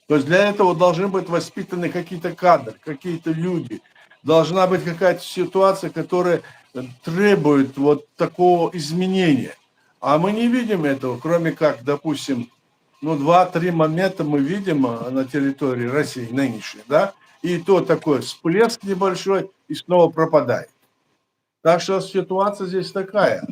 То есть для этого должны быть воспитаны какие-то кадры, какие-то люди. Должна быть какая-то ситуация, которая э, требует вот такого изменения. А мы не видим этого, кроме как, допустим, ну, два-три момента мы видим а, на территории России нынешней, да, и то такой всплеск небольшой, и снова пропадает. Так что ситуация здесь такая.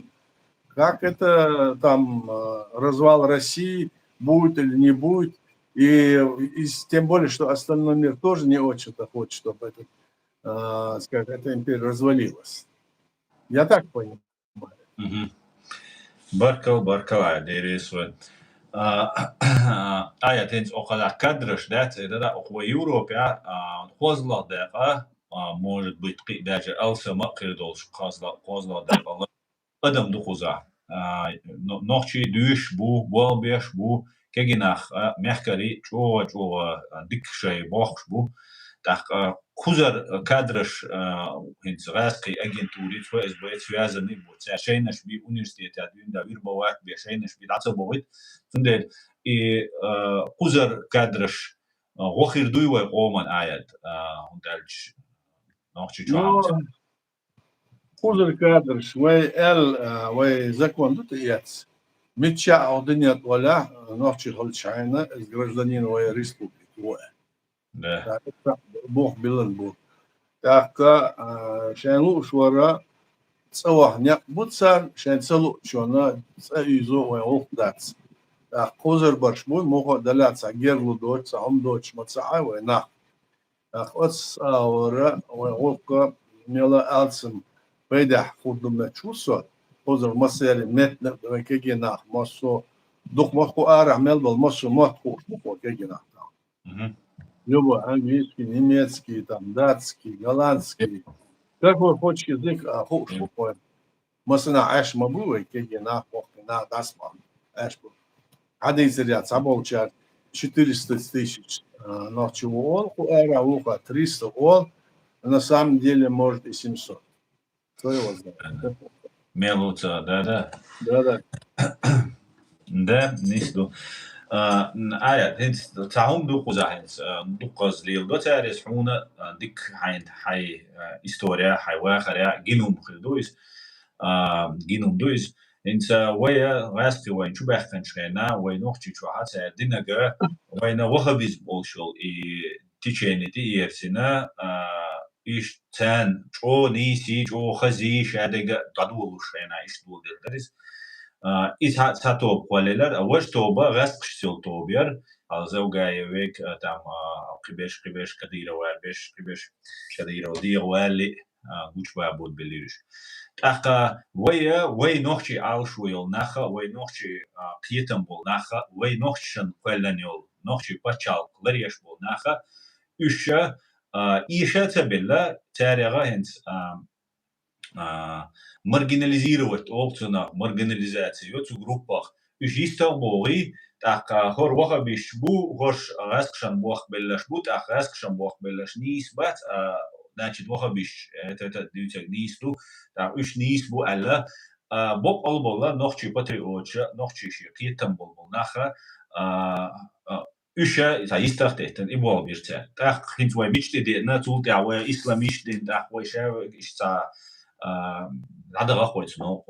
Как это там э, развал России будет или не будет, и, и тем более, что остальной мир тоже не очень-то хочет, чтобы этот, э, скажем, эта империя развалилась. Я так понимаю. Mhm. Баркал, баркал, ай, дерес вен. А, ай, атенц окала кадраш, да, это да, около Европе, а, хозлах да, а, может быть, даже алсама кирдолш хозлах, хозлах да, адам духуза. А, но- нохчи дюш бу, болбеш бу, кегинах, а, мягкари, чуга, чуга, а, дик шай бохш бу. Так, а, кузар кадраш, а, хинц раски агентури, цо эс б связаны бу. Ца шайнаш би университет, а, дюн да вирбават, бе шайнаш би даца бовит. Цунде и, а, кузар кадраш, а, гохир дуй вай гоман аят, а, хунталч нохчи Ну, чуамца. Кузар кадраш, вай эл, а, вай закон тут яц. Митча аудинят валя, а, нохчи холчайна, из гражданин вай республики, вай. Да. Так, это Бог билан бу. Так, а, шайн лу швара, цавах няк буцар, шайн цалу чона, ца изо вай ох дац. Так, кузар барш бу, мохо даляца, герлу доч, ца ом доч, маца ай вай нах. Так, оц авара, вай охка, мела алцам, пайдах худдум на чусо, кузар масери метна, вай кеге нах, масо, дух маху ара, мел бал масо, мат хуш, мухо кеге нах. Mhm. Любой английский, немецкий, там, датский, голландский. Какой хочешь язык, а хуш, Мгм. Масана аш мабу вай кеге нах, охка нах, дасма. Аш бу. Хадин сирят, саболчар четыреста тысяч, а, нохчи вол, ку эра уха триста вол, на самом деле, может, и семьсот. Кто его знает? Мелуца, да, да. Да, да. Да, нисду. А, н- ая, хинц цаум ду куза хинц, а, ду каз лил до царис хуна, а, дик хайн хай, а, история, хай вахаря, гинум хил дуис, а, гинум дуис. Хинц, а, вая, васки вайн чубахкан шхена, вай нохчи чуаха цар динага, вайна вахабиз болшул и течение ти ерсина, а, иш цан, чо ниси, чо хази, шадега, гадулу шхена, иш дул делдарис. А, ис ха-, са тоб квалелар, а ваш тоба, гаск шсил тобяр, а завгая век, а, там, а, кибеш, кибеш, кадира вар, беш, кибеш, кадира дир вали, а, гуч ба буд белириш. Таха, вая, вай нохчи алш вайол наха, вай нохчи, а, киетам бол наха, вай нохчишан кваллан йол, нохчи пачал кларьяш бол наха, уша, а, иша цабелла, царяга хинц, а, а, маргинализировать, олцуна маргинализация, йоцу группах. Уж истал боги, так, а, хор вахабиш бу, хош раскшан бох беллаш бу, так, раскшан бох беллаш нис бат, а, значит, вахабиш, это, это, дивцег нис ду, так, уж нис бу, алла, а, бок албалла, нохчи патриотша, нохчи ши, киетам бол бол наха, а, а, уша, са истах тетен, и бол бирце. Так, хинц вай мичте де, на цул те, вай ислам иш ден, так, вай ша, иш са, а, надо гахой цуно.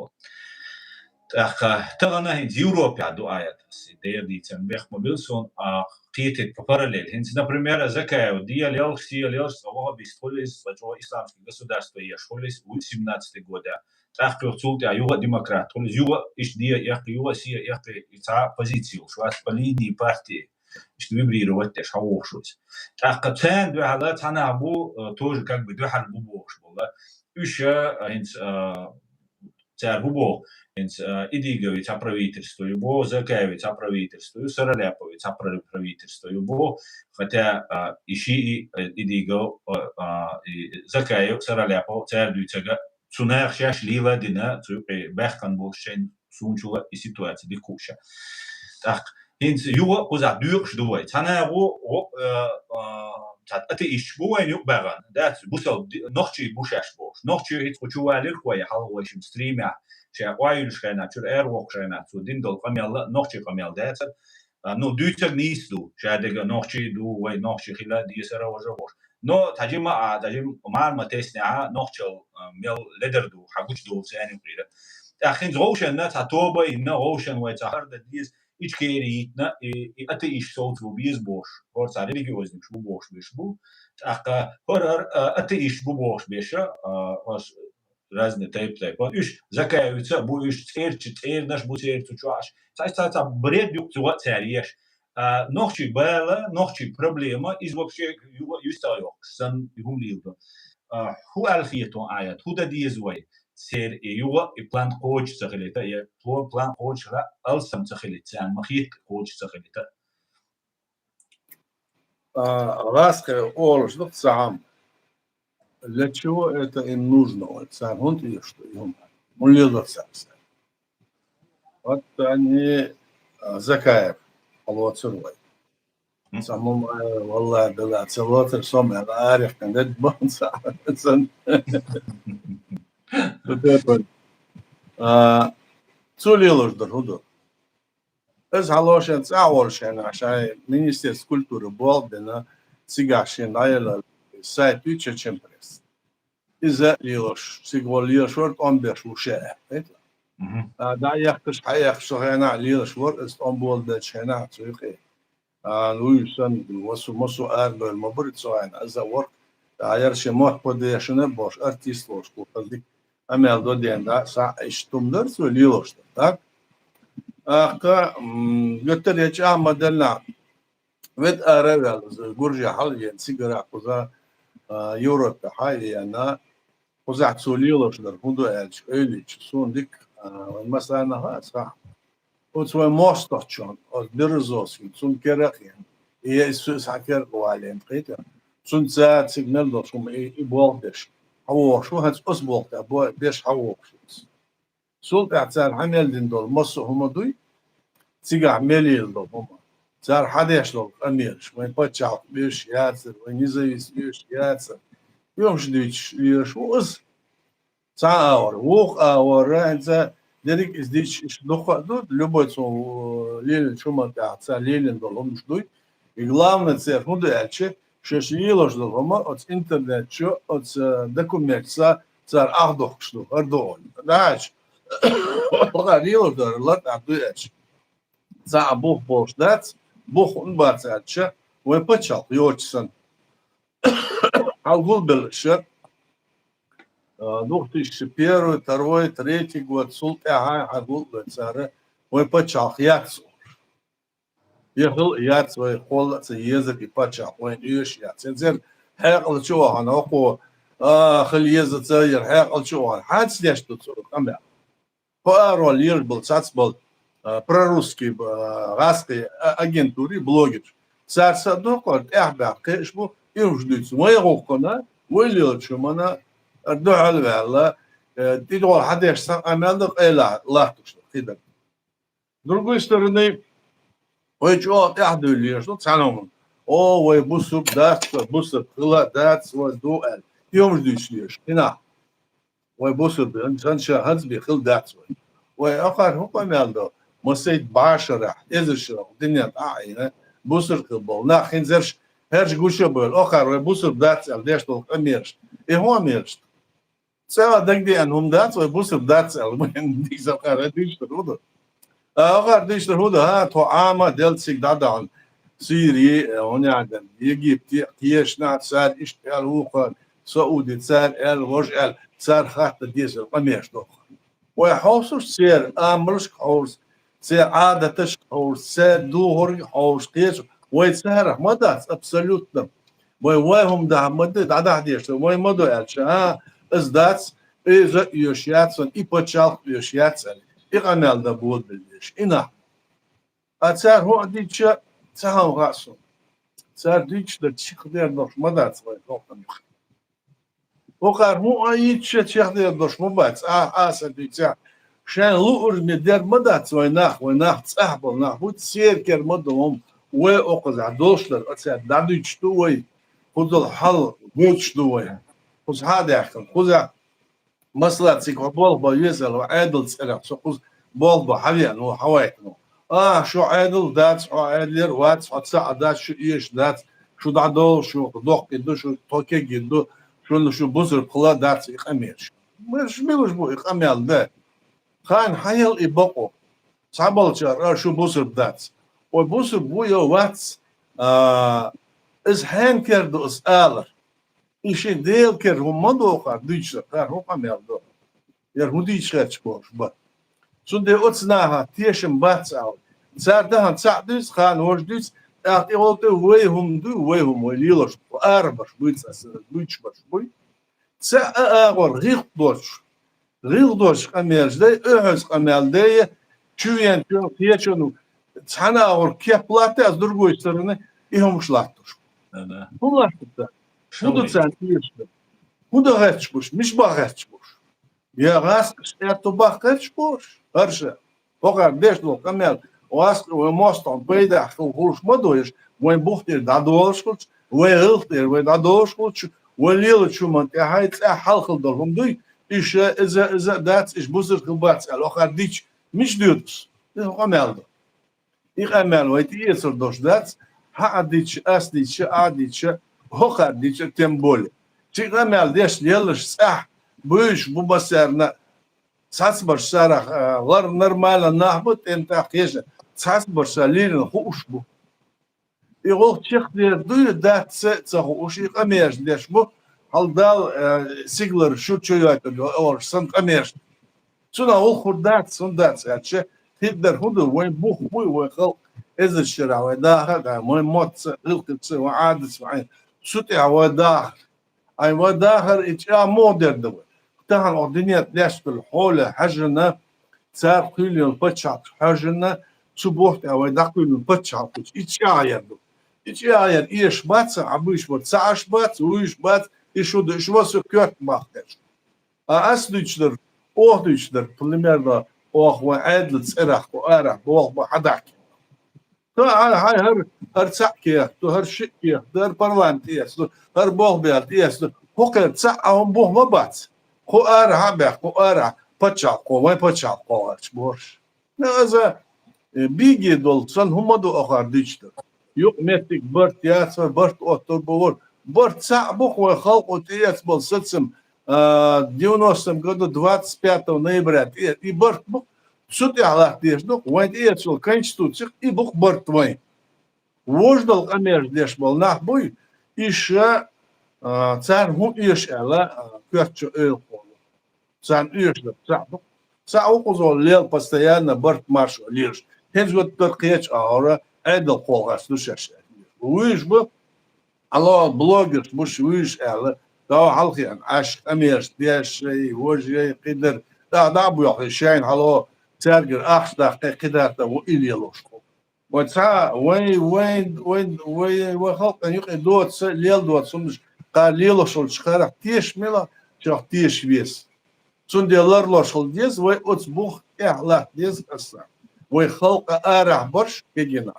ТӀаккха тахана хӀинца Европехь ду аят, ас дера дийцан бехк ма билла суна, а, кхетийта параллель. ХӀинца, например, Закаев дела лелаш, села лелаш, цкъа ваха бист хуьлу иза, цкъа чӀогӀа исламский государство еш хуьлу иза, семнадцатый года. ТӀаккха юха цул тӀаьхьа юха а демократ хуьлу иза, юха а иштта дела эккхи, юха а села эккхи, и цхьа позици йолуш вац по линии партии. Иштта вибрировать деш, хьан вохуш ву иза. ТӀаккха царна дуьхьал цхьа нах бу, э, тоже как бы дуьхьал бу бохуш болу. Уьш, э, хӀинца, э, цара хӀун боху, хӀинца, э, Идигови цхьа правительство ю боху, Закаеви цхьа правительство ю, Сараляпови цхьа пра-, правительство ю боху, хотя, э, и шиъ, э, Идигов, э, э, и Закаев, Сараляпов, цара дуьйцург, цу наха шаьш лела а дина, цу юкъе баьхкина болуш шайн суна чула и ситуация дика хууш. ТӀаккха хӀинца юха а кхузахь доькъуш ду вай. Цхьа наха ву, ву, э, э, цхьа атеисташ бу вайна юкъа баьхна. Дац, бусалба ди-, нохчий бу шаьш бохуш. Нохчий хӀинца кху чу валийра вай, хьалха вай шимма стримехь, ша охьайиллуш хенахь, чуьра ара воккхуш хенахь, цо дина долу къамел а нохчий къамел дацара. А, ну, дуьйцург нийса ду, ша дерг нохчий ду, вай нохчий хила дезара важа бохуш. Но цхьа жимма а, цхьа жимма мара ма теснехь, нохчалла, а, мел ледар ду, хьан гучу долу царна юкъера. ТӀаккха хӀинца гӀовшанна цхьа тоба а йина, гӀовшанна вай цхьа хӀара дан деза, Ичкери йитина, и, и атеисташ совцо беза бохуш, хӀора цхьа религиозникаш бу бохуш беш бу. ТӀаккха хӀора, а, атеисташ бу бохуш беша, а, хӀорш разный тайп-тайпа. Уьш Закаевица а бу, уьш цӀерачу, цӀеранаш бу церан цу чохь. Цхьа, цхьа, цхьа бред юкъа цуьнга а цара еш. А, нохчий бала, нохчий проблема, иза вообще юха а юьстах йоккхуш санна, и хӀума леладо. А, хӀун аьлла хета хьуна, Аят, хӀун дан деза вай? Церан и юха а и план кхочуш ца хилийта, я пло-, план кхочуш хила, алсам ца хилийта, царна ма хетта кхочуш ца хилийта. А, гӀаскхи олуш ду цхьа хӀума. Для чего это им нужно? Вай царна хӀунда тӀе еш ду и хӀума? ХӀун лело царна? Вот они, а, Закаев, хьалоцур вай. М. Цхьа хӀума, а, валлахӀи, дала ца лоцур, со мел арехкан дед бан ца, сан. А, цо лелош дар хӀун ду? Иза хьалошен цӀахь волуш хенахь, шайн министерство культуры болх бина, цигахь шен дӀаелла сайт ю Чечен Пресс. Иза лелош, цига волу лелош вара, тӀом беш ву ша аьлла. Мгм. А, дӀа а яьккхаш, хьа а яьккхаш, цу хенахь лелош вара, иза тӀом болабеллачу хенахь цу юкъе. А, вуьйш санна, масу, масу арабевлла ма бара цу хенахь, иза а вара. А, яра шен мотт подешана а бохуш, артист волуш, кху хаза дика къамел до ден, да, схьа иштта хӀума дара цо лелош дара, так? ТӀаккха, м, гуттар а чӀагӀ ма делла, вет ара а ваьлла, иза гуржехь хьала а веана, цигара кхуза, а, Европехь а веана, кхузахь цо лелош дара хӀун ду аьлча, ойла йича, суна дика, а, вайн массарна а хаьа, схьа. Оцу вайн мостагӀчунна, оцу Березовскийна, цунна кара а кхиъна, и я иза схьа кара а валийна, кхийтира. Цунна цара цига мел долуш хӀума и, и болх беш хьавогӀуш ву, хӀинца оцу болх тӀехь бо-, беш хьавогӀуш ву иза. Цул тӀаьхьа цара хьан мел дина долу массо а хӀума дуй, цигахь мел йилла долу хӀума. Цара хьан деш долу къамелаш, вайн пачхьалкх оьшуш яцара, вайн независимость оьшуш яцара. Оьшуш дуьйцуш оьшуш ву иза. Цхьа а агӀор, вукху а агӀор, хӀинца дерриг а иза дийцча, иштта дуккха а ду, любой цунна лелийначу хӀуманна тӀехь цара лелийна долу хӀуманаш дуй. И главное церан хӀун ду аьлча, шаьш лелош долу хӀума оцу интернет чу, оцу документашца цара ах дохкуш ду, хӀара ду оцу. ДӀахьаьжча, ваха лелош дара лартӀахь дуй аьлча. Цхьа а бух болуш дац, бух хӀунда бац аьлча, вайн пачхьалкх йоцуш санна. Хьал гулбелла ша, а, двух тысячи первый, второй, третий год, цул тӀаьхьа хьал гулбелла цара, вайн пачхьалкх яц олуш. Я хила а яц вай, кхолла а ца езар и пачхьалкх, вайна оьшуш яц. ХӀинца хьекъал чу вахана, хӀокхо, а, хила еза ца яр, хьекъал чу вахана. Хьаьца деш ду цо къамел? Кху аро лелаш болу цхьацца болу, а, прорусский, а, гӀаскхи а-, агентури, блогерш. Цара са а дуккха тӀехбаьхна кхиъаш бу, и хӀумаш дуьйцу. Вай гӀуллакхана, вай лелачу хӀумана, а, дуьхьал а ваьлла, э, тӀедогӀу хьан деш сан къамел дан къайла латтуш ду, кхидӀа. С другой стороны, вай чӀогӀа тӀаьхьа дуьйлуш ду цхьана хӀуманна. О, вай бусург дац, вай бусург хила а дац, вай ду аьлла. И хӀумаш дуьйцуш дезаш, хӀинах. Вай бусург бен, сан ша хӀанз бен хила дац вай. Вай ахара хӀун къамел до? Масийттаза бӀе шарахь, эзар шарахь, дуьнен тӀе а Ӏийна, бусург хила болу нах хӀинца ерш, хӀерш гучу а бевлла, ахара вай бусург дац аьлла деш долу къамелаш. И хӀун къамелаш ду? Цӏа дагадеана хӏума дац, вай бусурба дац аьлла, вайн дийца кхара дуьйцуш дар хӏу ду. А, кхара дуьйцуш дар хӏу ду, хӏа, тхо Ӏама делла цига дӏадахьа. Сири, э, хӏун яхар, Египте, кхечанхьа цара иштта аьлла, вукхар, Сауди, цара аьлла, вож аьлла, цара хатта дезар къамеш доху. Вай хьовсуш церан амалшка хьовсуш, церан Ӏадаташка хьовсуш, церан духург хьовсуш, кхечу вай царах ма дац абсолютно. Вай, вай хӏума дахьа ма ду, дӏадахьа дезаш ду, вай ма ду аьлча, а, из дац, иза оьшуш яц, и пачхьалкх оьшуш яц аьлла, и къамел дан болабелла дезаш, и нах. А цара хӏу а дийцича, ца хьан хаьа суна. Цара дуьйцуш дар чекхдер долуш ма дац вай дохкан юха. Вукхара хӏу а йийцича, чекхдер долуш ма бац, а, аса дуьйцехь. Шайн луург ма дер ма дац вай нах, вай нах цӏахь болу нах бу, церан кера ма ду хӏума. Вай окхазахь долуш дар, оцаьрга дӏадуьйцуш ду вай, кхузал хьал гойтуш ду вай. Кхуза хьа а даьхкина, кхузахь, масала, цига хьо болх бан веза аьлла, Ӏедал цӀерах, со кхуза болх бан хьавеана ву, хьавайтина ву. А, шу Ӏедал дац, хьо Ӏедалера вац, хьо цхьаъ дац, шу эша дац, шу дӀадовла, шу доккхий ду, шу тхо кегий ду, шуна шу бусурба хила дац и къамелаш. Марш милуш бу и къамел да? Кхана хьан яла и бакъо? Цхьаболчара, а, шу бусурба дац. Ой, бусурба ву я вац, а, иза хьенан кера ду аса алар? И шен Делан кера хӀума ма дохар, дуьйцуш дар, хӀун къамел ду? Яра хӀун дийча херча бохуш бан. Цундела оцу наха тешам бац ала. Цара тахана цхьаъ дуьйцу, кхана важа дуьйцу, тӀаккха тӀехула тӀе вай хӀума дуй, вай хӀума, вай лелош, арабарш буьйцу аса, буьйцуш барш буй. Цхьа а агӀор гӀилкх доцуш, гӀилкх доцуш къамелаш дай, оьхьаза къамел дай, чу вен чу, кхечун, цхьана агӀор кеп латта, аз другой стороны, и хӀумаш латтуш. Да, да. ХӀун латтуш дар? ХӀун ду царна тешаш дар? ХӀун дан гӀерташ буш? Миш бан гӀерташ буш? Я гӀаскхаш аьтту бан гӀерташ буш? ХӀарша. ХӀокхара деш долу къамел, гӀаскхи вай мостагӀа пайдехь хила хуьлуш ма ду, иш вайн бух тӀера дӀадолуш хуьлуш, вай гӀилкх тӀера вай дӀадолуш хуьлуш, вай лелачу хӀуманна тӀехь хьай цӀехь хьалхала долу хӀума дуй, иша, иза, иза а дац, иш бусург хила бац аьлла, хӀокхара дича, мича доьду ас? Иза къамел ду. И къамел вай тӀеэцар долуш дац, хьан а дича, ас дича, а дича, хӀокхара дича, тем более. Ши къамел деш лелаш цӀехь, буьйш бу басарна, цхьацбарш сарах, а, лар нормально нах бу, тӀемтӀа кхеша, цхьацбарш са лийрина хууш бу. И гӀуллакх чекхдер дуй, дац ца, ца хууш, и къамелаш деш бу, хьал Дала, а, сигалара шу чу йойтур ю, олуш сан къамелаш. Цунах гӀуллакх хӀур дац, хӀун дац аьлча, хӀиддар хӀун ду, вайн бух буй, вайн халкъ эзар шарахь вай дахар а, вайн мотца, гӀилкхица, вайн Ӏадатца, вайн цу тӀехь вай дахар. Ай, вай дахар и чӀа муха дер ду вай? Тахана оха динет леш долу хьоле хьаьжжина, цара кхуьйлина пачхьалкх хьаьжжина, цу бухтӀехь вай дӀакхуьйлина пачхьалкх, и чӀа яр ду. И чӀа яр эш бац, а буьйш бац, ца Ӏаш бац, вуьйш бац, и шу ду, шу ма су коьрта бахкхеш. А ас дуьйцуш дар, оха дуьйцуш дар, примерно, оха вайн Ӏедал цӀерах кху арахь болх бан хьадахкина. Ха, хьай, хьай, хӀара, хӀара цхьаъ кехат ду, хӀара шиъ кехат ду, хӀара парламент тӀеэцна ду, хӀара болх бел тӀеэцна ду. ХӀокхуьнан цхьаъ а хӀума бух ма бац. Кху арахь а баьхна, кху арахь пачхьалкхо, вайн пачхьалкхо гӀерташ борш. Ну, иза, э, бийге долу санна хӀума ду оха дуьйцуш дар. Юкъа меттиг барт яцар, барт оттур бу вар. Барт цхьаъ бу-кх вайн халкъо тӀеэцна болу сацам, а, девяностом году двадцать пятого ноября тӀе-, и барт бу-кх, цу тӀехь латта дезаш ду-кх, вайн тӀеэцна йолу конституцих и бу-кх барт вайн. Вождал къамелаш деш болу нах буй, иша, а, царна хӀун оьшу аьлла, а, коьртачу эвлакхо. Царна оьшу дар цхьаъ бу. Цхьаъ ву кхузахула лела постоянно барт маршо лелаш. ХӀинца гуттар кхечу агӀора Ӏедал кхолгӀац ду шаьш. Вуьйш бу, хьало блогерш буш вуьйш аьлла, дов хьалхиъна Ӏаш, къамелаш деш шай, вожай, кхидар, дӀа, дӀа а буьйхьий, шайна хьало цаьргара ахча даккхий, кхидар тӀа ву и лелош кху. Вай цхьа, вай, вай, вай, вай, вай халкъана юкъе доцу, лела доцу хӀуманаш, кхара лелош волчу харах теша мила, чох теша веза. Цундела ларлош хила деза, вай оцу бух тӀехь латта деза аса. Вай халкъа арахь барш кегина.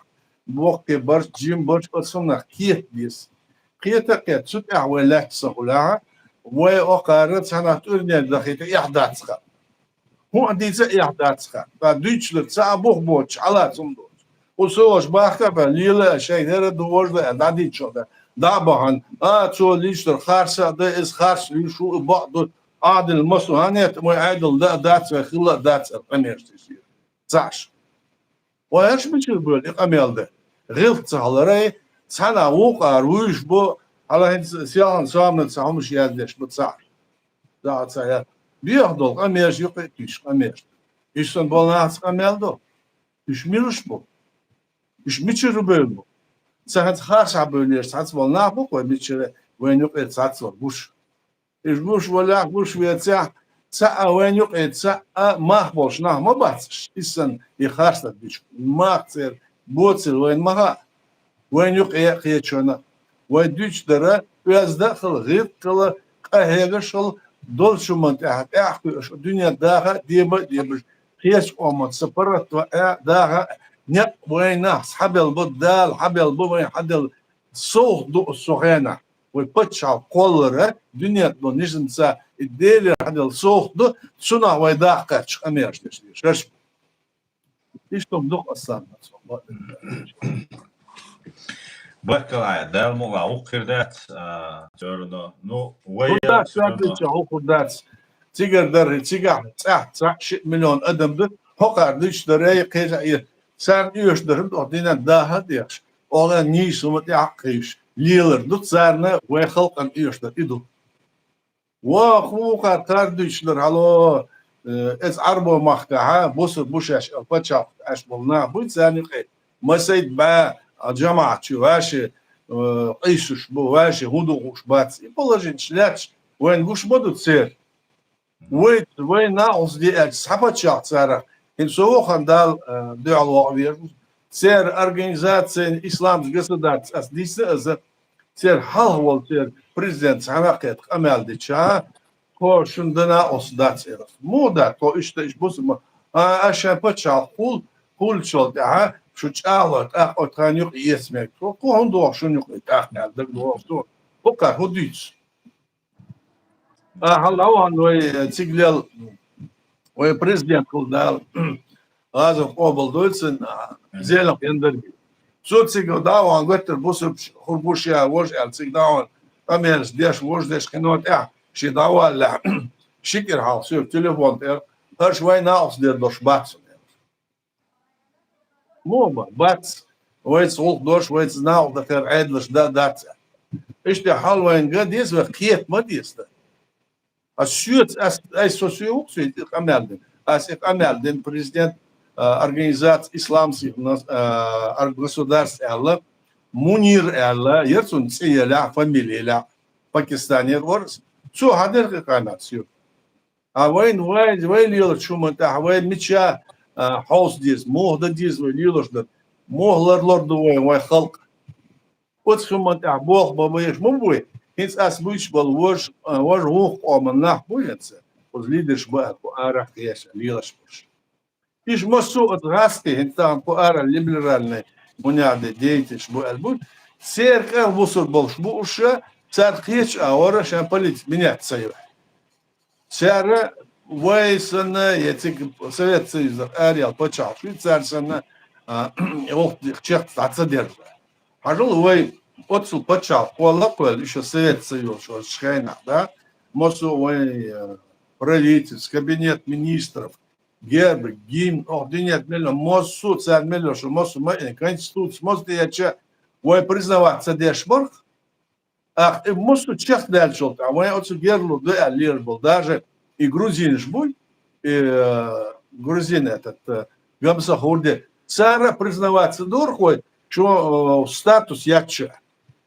Боккхий барш, жим барш оцу хӀуманах кхета деза. Кхета а кхета, цу тӀехь вай лаьтташ ца хуьлахь, вай окхара цхьанхьа тӀуьрнера дахийта эхь дац хан. ХӀун а дийца эхь дац хан. Ткъа дуьйцуш дар цхьа а бух боцуш, хьала цунна доцуш. Кху со ваша бахка а баьхна, лела а шайн хӀара а ду, вожда а дӀадийцуш дар. ДӀа а бахана, а, цо лийчу дар харса а дай, иза харс луьйш ву, и бакъ ду. Ӏадал масу хьанет, вай Ӏадал да а дац, вай хилла а дац, аьлла, къамелаш дийшира. Цхьаъ. Вай хӀарш мичара бевлла и къамел дан? ГӀиллакх ца хиларах, цхьаннахьа вукхара вуйш бу, хьала хӀинца селхан соамна цхьа хӀумаш яздеш бу цхьаъ. ДагӀа ца яр. Беха долу къамелаш юкъе а туьйсуш къамелаш. Иштта санна болу нахаца къамел ду. Уьш милуш бу? Уьш мичара бевлла бу? Сан хӀинца харцахьа бевллера цхьацца болу нах бу-кх вай мичара, вайна юкъе цхьацца вар гуш. Уьш гуш валахь, гуш вецахь, цхьа а вайна юкъе цхьа а мах болуш нах ма бац уьш. Иза санна и харцдар дуьйцуш. Мах церан боцийла вайна ма хаьа. Вайна юкъе а кхечунна. Вай дуьйцуш дара, оьзда а хила, гӀиллакх а хила, къахьегаш а хила, долчу хӀуманна тӀехь, тӀаьхьа кхуьуш, дуьнен даха а, деба а дебаш, кхечу къоман сан паргӀато а, даха а, некъ вайна схьабелла бу, Дала схьабелла бу, вайна схьаделла совгӀат ду оцу хенахь. Вай пачхьалкх кхоллара, дуьнен тӀехь низамца и Делера схьаделла совгӀат ду, цунах вай даха кхаьчча къамелаш деш дезаш. Иштта ду-кх ас санна. Баркалла, Дала мукъалахь, вукху хир дац, а, церан. Ну, вай хӀун дац, церан дуьйцу, хӀун хир дац. Цигара дарри, цигахь цӀахь, цӀахь шиъ миллион адам ду, хӀокхара дуьйцуш даре, кхеча а, царна оьшуш дара, хӀунда оха динан даха а дехаш, оха нийса хӀума тӀехь а кхийсуш, лелар ду царна, вай халкъана оьшуш дар и ду. Ва хӀокхара кхара дуьйцуш дара хьало, э, эца Ӏарбойн махкахьа, бусург бу шаьш аьлла, пачхьалкх Ӏаш болу нах буй царна юкъе. Масийттаза бӀе, а, жамаӀат чу ваьши, э, къийсуш бу, ваьши хӀун ду хууш бац. И положенеш лаьтташ вайна гуш ма ду церан. Вай, вай накъост де аьлча, схьа пачхьалкх царах. ХӀинца со вахана Далла, э, дуьхьал вогӀу везаш. Церан организацина, исламский государство, ас дийцина аса, церан хьалха волу церан президент цхьаьна а кхетта къамел дича, тхо шуна дан накъост дац, элира. Муха дац, тхо иштта, иштта бусург ма. А, аш шайн пачхьалкх хуьлу, хуьлучул тӀаьхьа шу чӀагӀло тӀаккха оцу тхайна юкъа эца мега. Тхо, тхо хӀунда вогӀу шуна юкъа тӀаккха аьлла, дагадогӀу суна. ХӀокхара хӀун дуьйцу? А, хьал а вахана вай, э, цига лел, вай президент хуьлу Дала, гӀазот къобалдойла цуьнан, а, зелах яндарг. Цо цига дӀа а вахана, готтара бусург хуьлуш я, вожа аьлла, цига дӀа а вахана, къамелаш деш, вожа деш, кхино тӀехь, шен дӀаваллехь, ши кӀира хьалха соьга телефон тӀера, хӀорш вай накъост дер долуш бац. Муха бац? Вайца гӀуллакх долуш, вайца накъост дан хир Ӏедалш дан дац. Иштта хьал вайна ган деза, вай кхета ма деза. Ас соьца, ас, ай, со соь ву-кх, соьца и къамел дина. Ас и къамел дина президент, а, организация исламских нас-, а, ар-, государств аьлла, Мунир аьлла, яра цуьнан цӀе елахь, фамилия елахь, Пакистанера вара иза. Цо хьадира и къамел соьга. А вайна, вай, вай лелачу хӀуманна тӀехь вай мича, а, хьовса деза, муха дан деза вай лелош дар, муха ларлур ду вай, вай халкъ. Оцу хӀуманна тӀехь болх бан безаш ма бу вай. ХӀинца ас буьйцуш болу вож-, а, вожа вукху къоман нах бу хӀинца. Оцу лидерш бу аьлла, кху арахь кхеча лелаш берш. Иштта массо а оцу гӀазкхийн, хӀинца тахана кху арахь либеральный мунагӀде дейташ бу аьлла бу. Церан кӀел бусург болуш бу уьш, цара кхечу а вара шайн политика менять ца йо. Цара вай санна, я цига Совет Союзах араяьлла пачхьалкхаш, цара санна, а, вахтех чекх дӀа ца дерза. Хьажал вай оццул пачхьалкх кхолла а кхоьлла, иштта Совет Союз шо хенахь, да? Массо а вай, э, правительство, кабинет министров, герб, гимн, ох, динет мел, массо а цара мел йолуш, массо а ма-, конституция массо а тӀеэцча, вай признавать ца деш барх, ах, и массо а чекхдаьллачул тӀаьхьа, вайн оцу герло ду аьлла лелаш болу, даже и грузинаш буй, и, э, грузин этот, э, Гамсахурди, цара признаваться дора вай, шо, э, статус яц ша.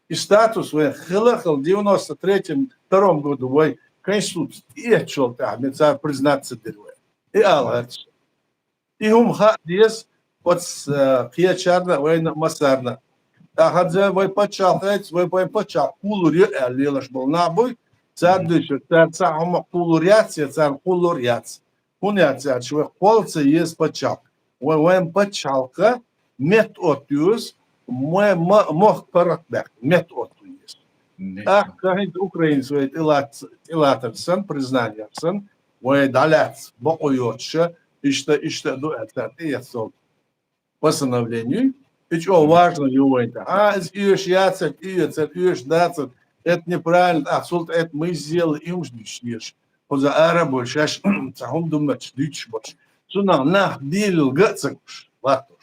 И статус вайн хила а хила, девяносто третьем, втором году вай конституция тӀеэцчул тӀаьхьа, бен цара признаться дира вай. И ала гӀерташ. И хӀума хаа деза оцу, э, кхечарна а, вайна а, массарна а. ТӀаккха хӀанз вай пачхьалкх яц, вай, вайн пачхьалкх кхуллур ю аьлла лелаш болу нах буй, цара дуьйцург, цара цхьа хӀума кхуллур яц, я царна кхуллур яц. ХӀунда яц аьлча, вай кхолла ца еза пачхьалкх. Вай, вайн пачхьалкх меттаоттаеза, вай ма-, мохк паргӀат баьккха, меттаоттаеза. ТӀаккха хӀинца Украинас вай тӀелац-, тӀелатар санна, признание санна, вай дӀалаьцна, бакъо йоцуша, иштта, иштта а ду аьлла, цара тӀеэцна долу постановление. И чӀогӀа важно ю вайн тӀехь. А, иза оьшуш яцара, оьцура, оьшуш дацара, это неправильно, а, цул тӀе это мы сделали, и хӀумаш дийшира. Кхузара ара болчаш, цхьа хӀума думмача дуьйцуш болуш. Цунах нах дийлалга а ца гуш, латтош.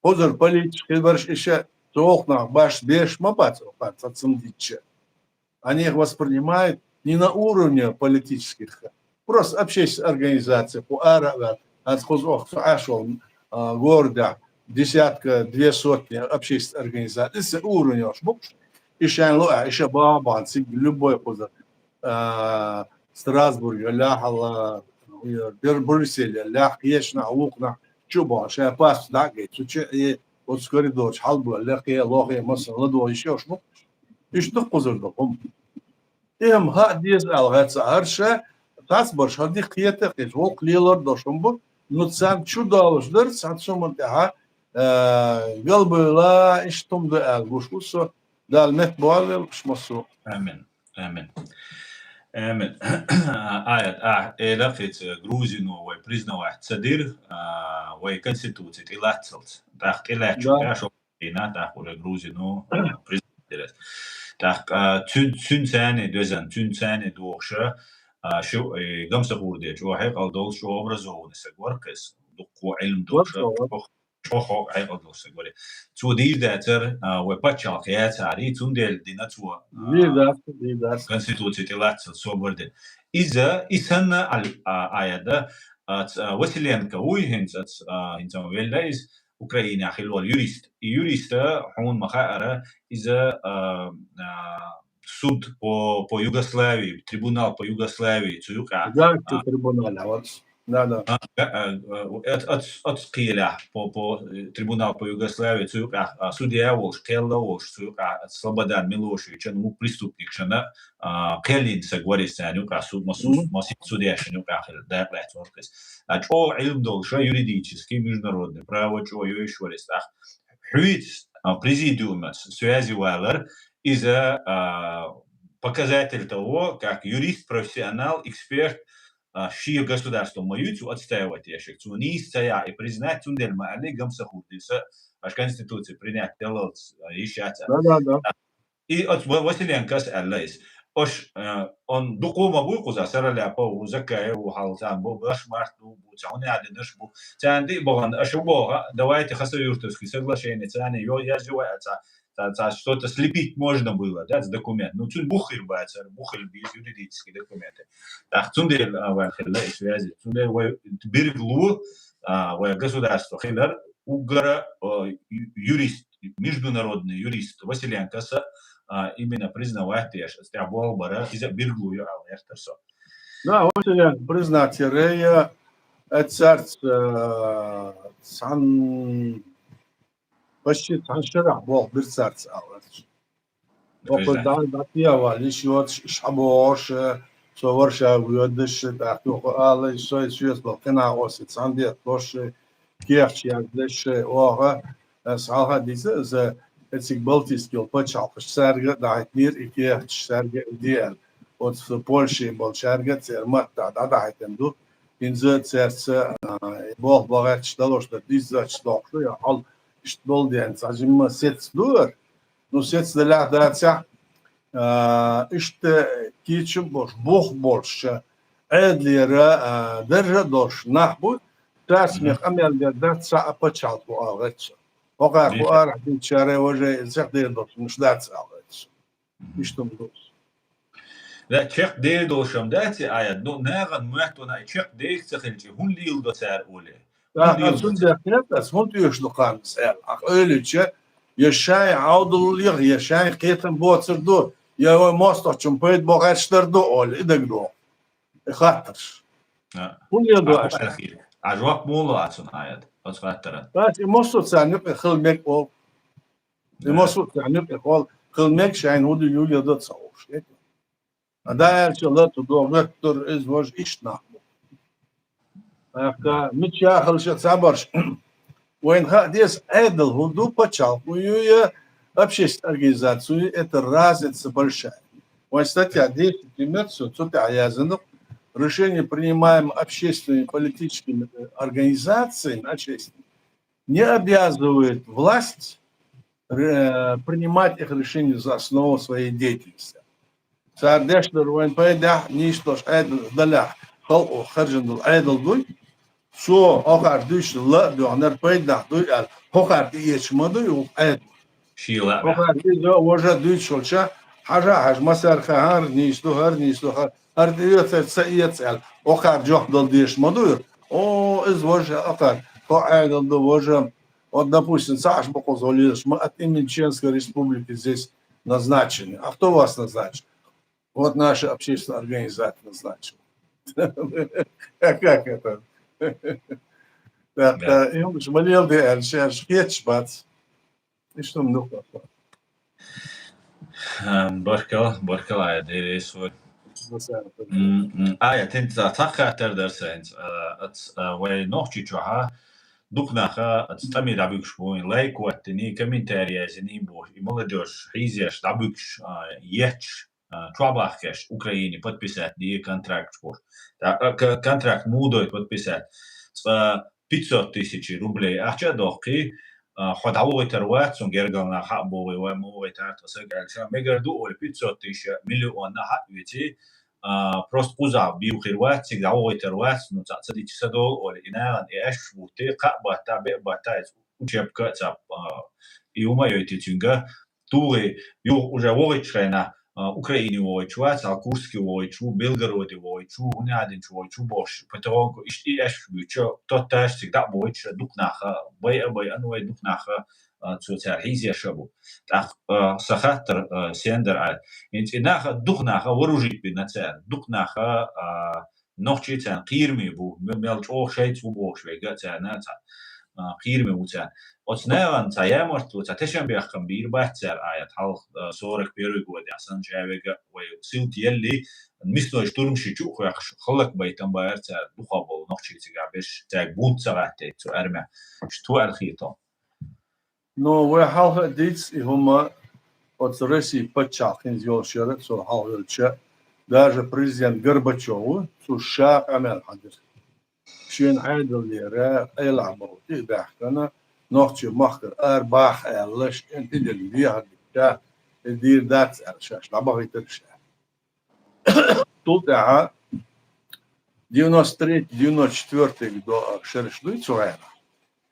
Кхузара политикаш хилбарш иша, цу гӀуллакхах баш беш ма бац, оха цхьа ца дийцча. Они их воспринимают не на уровне политических, просто общественных организаций, кху ара а ваьлла, хӀанз кхуза оха цу Ӏаш волу, а, городехь десятка, две сотни общественных организаций, иза уровень йолуш бу-кх. И шайн ло а, и ша баха бахана цига любой кхуза, а, Страсбург йоллехь, хьала, Бер-, Брюссель йоллехь, кхечанахь, вукхунахь чу а бахана, шайн паспорт дӀа а гайта, цу чу а, и оцу коридорчу хьалабевлла, кхе а, лохе а, массо а ладогӀа йиш йолуш бу-кх. Иштта кхузара долу хӀума. И хӀума хаа деза аьлла гӀаьрца хӀара ша, цхьацбарш хӀара дика кхета а кхеташ, гӀуллакх лелор а долуш хӀума бу, ну, царна чу долуш дара, цхьацца хӀуманна тӀехь, а, галбевлла, иштта хӀума ду аьлла гуш ву со, Дала меттабовла велла уьш массо а. Амин. Амин. Амин. Аят, а, эла кхица Грузино вай признавать ца дира, а, вай конституци тӀелатталц. ТӀаккха тӀелаьттачу Да. тӀехь шо дина, тӀаккха уже Грузино, а, признавать дира. ТӀаккха, а, цуьн-, цуьнан царна доьзна, цуьнан царна дохуша, а, шу, э, Гамсахурди чӀогӀа хьекъал долуш, чӀогӀа образованный саг вара кхеза, дуккха Ӏилма долуша, Вара, вара. чӀогӀа чӀогӀа хьекъал долуш саг вара. Цо дийр дацара, а, вай пачхьалкх яцара, цундела дина цо, а, Дийр дац, дийр дац. конституци тӀелатталц собар дина. Иза, и санна ал-, а, Аяда, а, ц-, а, Василенко вуй хӀинца, а, хӀинца велла иза, Украинехь хилла волу юрист. И юриста, хьуна ма-хаъара, иза, а, а, суд по, по Югославии, трибунал по Югославии, цу юкъа, Гаагский а, трибунал, а, вот. Да, да. А, а, а, оц-, оц-, оцу кхелехь по, по, э, трибунал по Югославии, цу юкъа, а, судья волуш, кхелла волуш, цу юкъа Слободан Милошевичан, ву преступникашна, а, кхел йина саг вара иза царна юкъа, суд, ма су-, Мгм. ма су-, судьяшна юкъа хилла, дакъа лаьцна вара иза. А, чӀогӀа Ӏилма долуша, юридический, международный право чӀогӀа йойуш вара иза тӀаккха. Хьуьйца, а, президиумаца связи валар, иза, а, показатель того, как юрист, профессионал, эксперт, а, шен государство ма ю цо отстаивать еш, цо нийса ца яхь и признать, цундела ма аьллий Гамсахурдиса, аша конституция принять деллалц, а, йиш яц аьлла. Да, да, да. И оцу Ва-, Василенкос аьлла иза. Ош, а, он дукха ма буй кхуза, Сараляпов ву, Закаев ву, хьал царна бу, Башмарт ву, бу, цхьа хӀун яьдинарш бу. Царна тӀе а бахана, аша ву боху, давайте Хасавюртовский соглашение, царна йо-, язйо а ца, ца, ца что-то слепить можно было, да, с документ. Ну, цуьнан бух хир бацара, бух хир беза юридический документы. ТӀаккха цундела, а, вай хилла и связи. Цундела вай бирг лу, а, вай государство хилар, уггара, а, ю-, юрист, международный юрист Василенкоса, а, именно признавать деш, аса тӀехь болх бара, иза бирг лу ю аьлла гӀертара со. Да, Василенко признать яра, я, это царца, а, цхьан-, почти цхьана шарахь болх бира царца аьлла. Оха дӀа-, дӀатӀевала йиш йоцуш, иш хьабогӀуш, со вара ша воьдуш, тӀаккха юха ала, со и соьца болу кхин а оси цхьаьна детталуш, кехаташ яздеш, оха, аса хьалха а дийца, аса эциг Балтийский йолу пачхьалкхаш цаьрга а дахьийтинера и кехаташ, цаьрга а де аьлла. Оцу Польши болчаьрга а церан маттахь дӀадахьийтина ду. ХӀинца цаьрца, а, болх бан гӀерташ далош дан диззачу доккхуш ду, я хьал иштта долу ден цхьа жимма сецца ду ара. Ну, сецца делахь дацахь, а, иштта кийча а болуш, бух а болуш, Ӏедалера, а, даржа а долуш нах бу, царца мехь къамел дер дац цхьа а пачхьалкхо аьлла гӀерташ. ХӀокхархо арахь дийцчара важа цех дер долуш муш дац аьлла гӀерташ. Иштта ма ду. Да, чекх дер долуш ам дац и аят. Ну, нагӀан моьтту ван а чекх дерг ца хилча, хӀун лийла до цара оле? ТӀаккха цундела кхетта ас, хӀунда оьшу ду кхарнас аьлла. Ахь ойла йича, я шайн Ӏовдал леха, я шайн кхетам боцур ду, я вай мостагӀчун пайда бохуьйтуш дар ду, олий, и дагадогӀу. И хаттарш. А. ХӀун леладо аша? А жоп муха ло ацун аят? Оцу хаттаран. Дац, и массо а царна юкъе хила мега олу. И массо а царна юкъе хила, хила мега шайна хӀун ду юьйле до ца хууш. А да аьлча, лату до, гӀоьттур, иза важа иштта нах бу. ТӀаккха мича яхалша цхьабарш. Вайна хаа деза, Ӏедал хӀун ду, пачхьалкх хӀун ю, я общественная организация хӀун ю, это разница большая. Вайн статья десять пример, цу тӀехь яздина, решение, принимаемое общественными политическими, э, организациями, общественными, не обязывает власть, э, принимать их решения за основу своей деятельности. Цара деш дар вайн пайдехь, нийса долуш Ӏедал далехь, халкъо харжина долу Ӏедал дуй. Цо хӀокхарна дуьйцуш ла а доьгӀнар пайдехь дуй аьлла, хӀокхарна тӀеэцаш ма дуй вукху Ӏедал. Шийла а баьхна. ХӀокхарна иза важа дуьйцуш волча, хьажа а хьажа, масарха хӀара нийса ду, хӀара нийса ду, хӀара, хӀара тӀеоьцур ца эца аьлла, хӀокхарна жоп дала дезаш ма ду юра. О, иза важа, хӀокхарна, хӀо Ӏедал ду, важа. Вот, допустим, цхьаъ аш бакъоза лелаш, мы от имени Чеченской Республики здесь назначены. А кто вас назначил? Вот наша общественная организация назначила. А как это? Так, да. И он же болел, да, а сейчас хеташ бац. И что мне плохо? Ам, баркалла, баркалла, Ая, Дела реза хуьлда. М, м, Ая, тин ца-, цхьа хаттар дара сайна, а, ац, а, вай Нохчийчохьа дукха наха ац тӀаме дӀабуьгуш бу, лайк оттиний, комментарий язйиний бохуш, и молодёжь хьийзеш дӀабуьгуш, а, етташ, а, чохь бахкеш, Украине подписать де контракт бохуш. Та-, а, к-, контракт муха дойта подписать? Цкъа пятьсот тысяч рублей ахча а доккхий, а, хьо дӀавохуьйтур вац, цунна гергара нах хьа а богӀий, вай ма вохуьйтур тхо саг аьлча, мегар ду олий, пятьсот тысяч, миллион нах хьа а оьций, а, просто кхузахь бийр хир вац, цига дӀавохуьйтур вац, ну, цхьаъ ца дича са долу олий, и нахана и аьшпаш бутти, кхаъ батта, беа батта, иза учебка а цхьа, а, и хӀума а йойтий цуьнга, тугӀий, юха уже вогӀучу хенахь, а, Украине вогӀуьйтуш вац, а, Курске вогӀуьйтуш ву, Белгороде вогӀуьйтуш ву, хӀунда динчу вогӀуьйтуш ву бохуш, потихоньку иштта и аьшпаш буьйцу, тотташ цига дӀа а богӀуьйтуш, дукха наха, бай а бай, а, ну, вай дукха наха, а, цо цара хьийзеш а бу. ТӀаккха, а, сан хаттар, а, сендара Ӏа. ХӀинца и наха, дукха наха вооружить бина цара, дукха наха, а, нохчий царна кхераме бу, ме-, мел чӀогӀа шайца ву бохуш вега а царна, цхьа, а, кхераме ву царна. Оцу нахана цхьа ямартло, цхьа тешнабехкам бийр бац цара, Ая, хьалха, а, сорок первый годехь санна ша вега а, вай ссылка елли, мясной штурм ши чу а хоьхкуш, хӀаллакбайтам бара цара, дукхах болу нохчий цигахь берш, цаьрга бунт ца гӀаттийта цу армехь. Шу ту аьлла хетал. Ну, вай хьалха а дийца и хӀума, оцу Россин пачхьалкх хӀинца йолуш яра, цо хьалха йолча, даже президент Горбачёву цу ша къамел хьан дира. Шена Ӏедалера къайлахь болу тӀе а баьхкана, нохчийн махкара ара баха аьлла, шен тидам дехар дича, и дийр дац аьлла, шаьш дӀабахийтира ша. Цул тӀаьхьа девяносто третий, девяносто четвёртый до-, шераш дуй цу хенахь?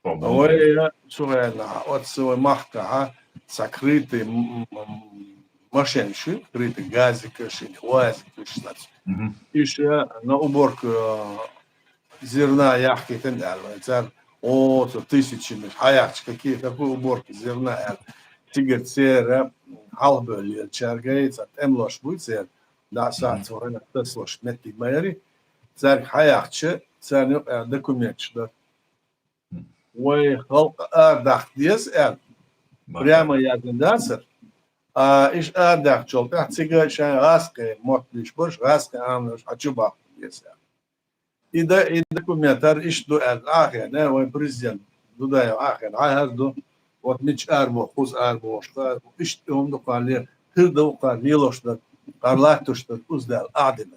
По-моему. Вай цу хенахь, оцу вай махкахьа сокрытый м-, м-, м-, машинаш, крытый газикаш или уазикаш, значит. Мгм. Иша на уборку, э, зерна яхкийтина аьлла. Цара, о, цу тысячами хьаяхча, какие, какую уборку зерна аьлла. Цигара церан хьалхабевллачаьрга, цара тӀемалош буй церан, дӀа а сахьт цу хенахь тасалуш меттиг ма яри. Цаьрга хьаяхча, царна юкъа документаш дара. Вай халкъ арадаккха деза аьлла. Прямо яздина дацара. А, иша арадаьккхачул тӀаьхьа цига шайн гӀазкхийн мотт лийш барш, гӀазкхийн амалш хьан чу баккха деза аьлла. И да-, и документар иштта ду аьлла, Ӏахена, вайн президент Дудаев Ӏахена, Ӏа хӀара ду, вот мича арабо, кхуза арабохуш, кхара, иштта и хӀума ду кхара ле-, хир ду кхара лелош дар, кхара латтош дар, уздаьлла Ӏа дина.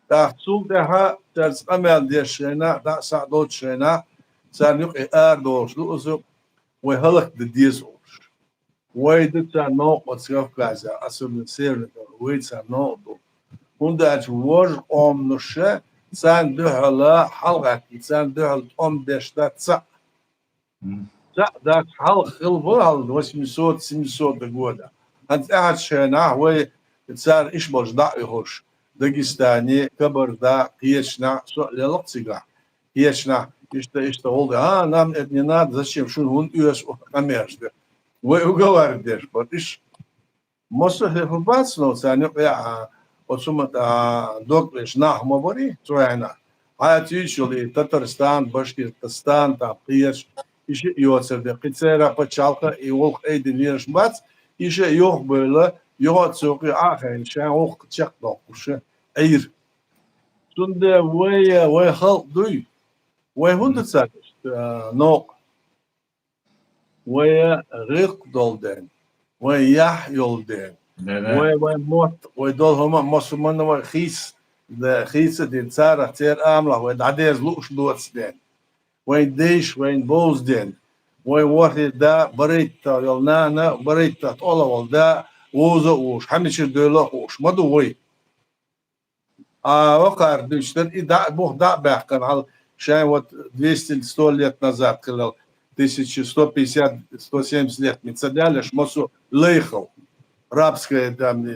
ТӀаккха цул тӀаьхьа цаьрца къамел деш шайна, дӀа а схьа долчу шайна, царна юкъе арадолуш ду иза, вай хӀаллакдан деза олуш. Вай ду царна новкъа оцу Кавказехь, особенно Северный Кавказ, вай царна новкъа ду. ХӀунда аьлча важа къоманаш царна дуьхьал хьалагӀаьттина, царна дуьхьал тӀом беш дац цхьаъ. Мгм. Цхьаъ дац, хьалха хилла бу хьалха восемьсот, семьсот года. ХӀинца тӀаьхьарчу шайнахь вай цара иша болуш дӀа а юхуш, Дагестане, Кабарда, кхечанахь, со а лелла-кх цигахь, кхечанахь, иштта, иштта гӀуллакх. А, нам это не надо, зачем, шуна хӀунда оьшу къамелаш де? Вай уговаривать деш бара иша. Массо а хӀума бац, но царна юкъа а, оцу ма тӀа дог леш нах ма барий, цу хенахь. Хьан ца йийцуш йолу и Татарстан, Башкиртостан, там, кхечу, иша а йоцур де, кхин церан пачхьалкха и гӀуллакх айдина лелаш бац, иша а юхабевлла, юха а цо кхин Ӏа а хиъна, шайн гӀуллакх чекхдоккхуш Ӏийра. Цундела вай, вай халкъ дуй, вай хӀунда ца, а, новкъа? Вай гӀиллакх долу ден, вай яхь йолу ден, да, да, вай, вай мотт, вай долу хӀума, массо а манна вай хийца, да, хийца а дина, царах, церан амалах вай дӀадерза лууш доцу ден, вайн дайша, вайн бовза ден, вайн ворхӀе да, барайтта йолу нана, барайтта тӀолахь волу да, вовза а вуш, хьамичир девла а хууш, ма ду вай. А вакхар дуьйцу дара, и дӀа, бух дӀа а баьккхина, хьал шайн вот двести, сто лет назад хилла, тысяча сто пятьдесят, сто семьдесят лет ми ца даьллаш, массо лайхал, рабское, там,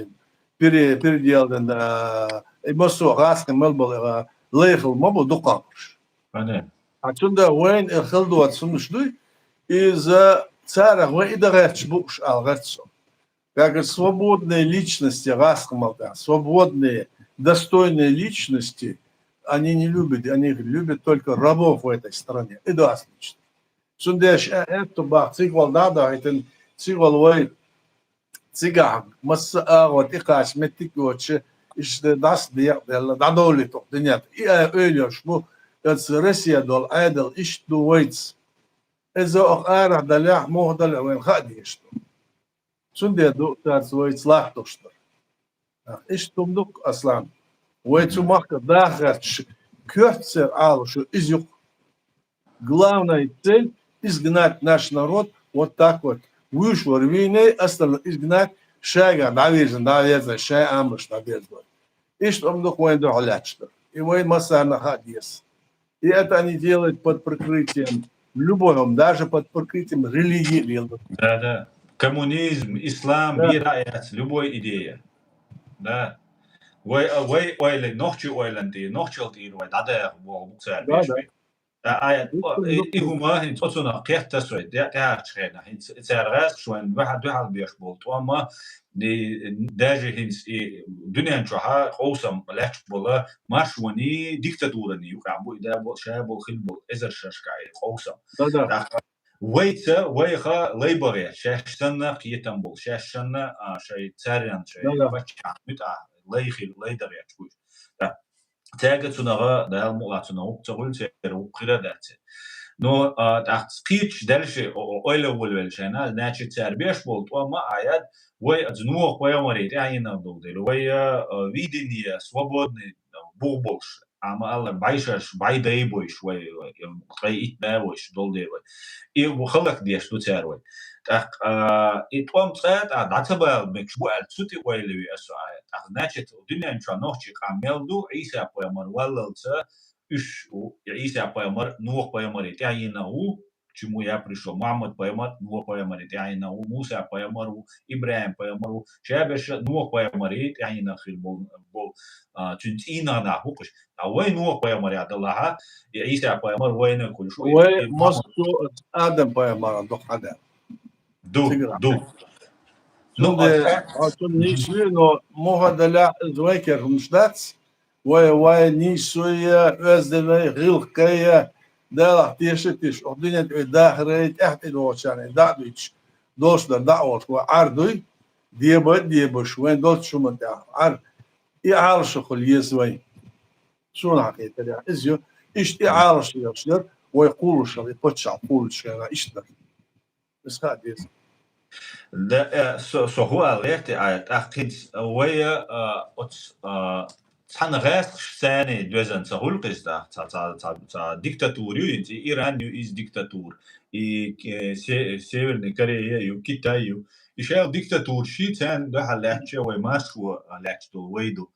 пере-, переделанное, и массо гӀаскхи мел бала, лайхал ма бу дукхагӀбарш. Понятно. А цунда вайн э хила доцу хӀумаш дуй, иза царах вай и дан гӀерташ бууш ала гӀерта со. Как говорят, свободные личности, гӀаскхи мел тӀехь, свободные, достойные личности, они не любят, они любят только рабов в этой стране. И да, отлично. Цундеш а, аьтту баккха, цигахула дӀа а дахийтина, цигахула вай, цигахь масса а агӀо тӀекхача меттиг а йоцуш, иштта дӀасадекъаделла, дӀадовлийту дуьнен тӀа. И а ойла йолуш бу, оцу Россия долу Ӏедал иштта ду вайца. Иза оха арахь далехь, муха далехь вайна хаа дезаш ду. Цундела ду царца вайца латтош дар. Иштта хӀума ду-кх, Аслан. Вай цу махка дахарчу коьртацара Ӏалашо иза ю-кх. Главная цель — изгнать наш народ вот так вот. Вуьйш вара вийна, остальное изгнать, шайгахь дӀавирзина, дӀавирзина, шайн амалш дӀабирзина. Иштта хӀума ду-кх вайн дуьхьал лаьтташ дар. И вайн массарна хаа деза. И это они делают под прикрытием любой, даже под прикрытием религии лелдо. Да, да. Коммунизм, ислам, да, вера яц, любой идея. Да. Вай, а, вай ойла, нохчи ойлан тӀе, нохчал тӀера вай дӀадаха боху бу цара. Да, беш да. Бе. А, а, и, и хӀума хӀинца оцунах кхетта со, де-, тӀаьхьарчу хенахь, хӀинца цара гӀаьрцаш вайн дуьхьал, дуьхьал беш болу тӀом а, и, даже хӀинца и дуьнен чохь а къовсам лаьтташ болу маршонний, диктатурний юкъахь бу и да болу, ша болу, хила болу, эзар шерашкахь и къовсам. Да, да. ТӀаккха вайца, вайха лай бан гӀерта, шаьш санна кхетам болу, шаьш санна, а, шайн царна, шайн, да, да, паччахьна муьтӀахь лай хила, лай дан гӀерташ бу уьш. ТӀаккха цаьрга цунах, Дала мукъалахь, цунах гӀуллакх ца хуьлу, церан гӀуллакх хир а дац. Но, а, тӀаккха кхечу даьллаш, о-, о-, ойла волавелла шайна, значит, цара беш болу тӀом а яд, вай оцу Нухь-пайхамаре тӀаьхьенах долу дела, вай, а, а, видение свободный, а, бух болуш, амма аллара бӀешарш, бӀе дай бойуш вай, вай, ткъе итт да бойуш долу дела вай. И халакдеш ду цара вай. ТӀаккха, а, и тӀом цкъа а тӀаккха дӀа ца бала мегаш бу аьлла, цу тӀе ойла ве аса а. ТӀаккха, значит, дуьнен чохь нохчий къам мел ду, Ӏийса-пайхамар валлалца, уьш ву, и Ӏийса-пайхамар Нухь-пайхамаре тӀаьхьенах ву, чему я пришёл, Мухьаммад-пайхамар Нухь-пайхамаре тӀаьхьенах ву, Муса-пайхамар ву, ИбрахӀим-пайхамар ву, шаберш Нухь-пайхамаре тӀаьхьенах хир болу, болу, а, цуьнан цӀийнах нах ву-кх уьш. Ткъа вай Нухь-пайхамарехь далахь, и Ӏийса-пайхамар вайна кхуьлуш ву, вай и массо а Адам-пайхамаран дукха хьадаьлла. Ду, ду. Ну, цундела, а, цунна нийса вир, но муха далахь иза вай кара хӀумаш дац. Вай, вай нийсой, оьзданай, гӀиллакхай, Далах теша а теша, оха дуьнен тӀе дахарай, тӀаьхьа тӀедогӀучарна дӀа а дуьйцуш, долуш дар дӀа а волуш, вай Ӏар дуй, деба а дебаш, вайн долчу хӀуманна тӀехь Ӏар. И Ӏалашо хуьлу еза вайн. Суна хьакхетарехь, иза ю. Иштта и Ӏалашо йолуш дара, вай кхуллуш хилла, и паччахь кхуллучу хенахь иштта дара. Иза хаа деза. Да, э, со, со хӀун ала гӀерти, а, тӀаккха хӀинца вай, а, оцу, а, цхьана гӀаьскхаш царний доьзна ца хуьлу-кх иза тӀаккха, цхьа, цхьа, цхьа, цхьа диктатура ю хӀинца, и Иран ю иза диктатура, и, э, Се-, Северная Корея ю, Китай ю. И шайх диктатураш ши царна дуьхьал лаьтташ вай маршо лаьтташ долу вай ду.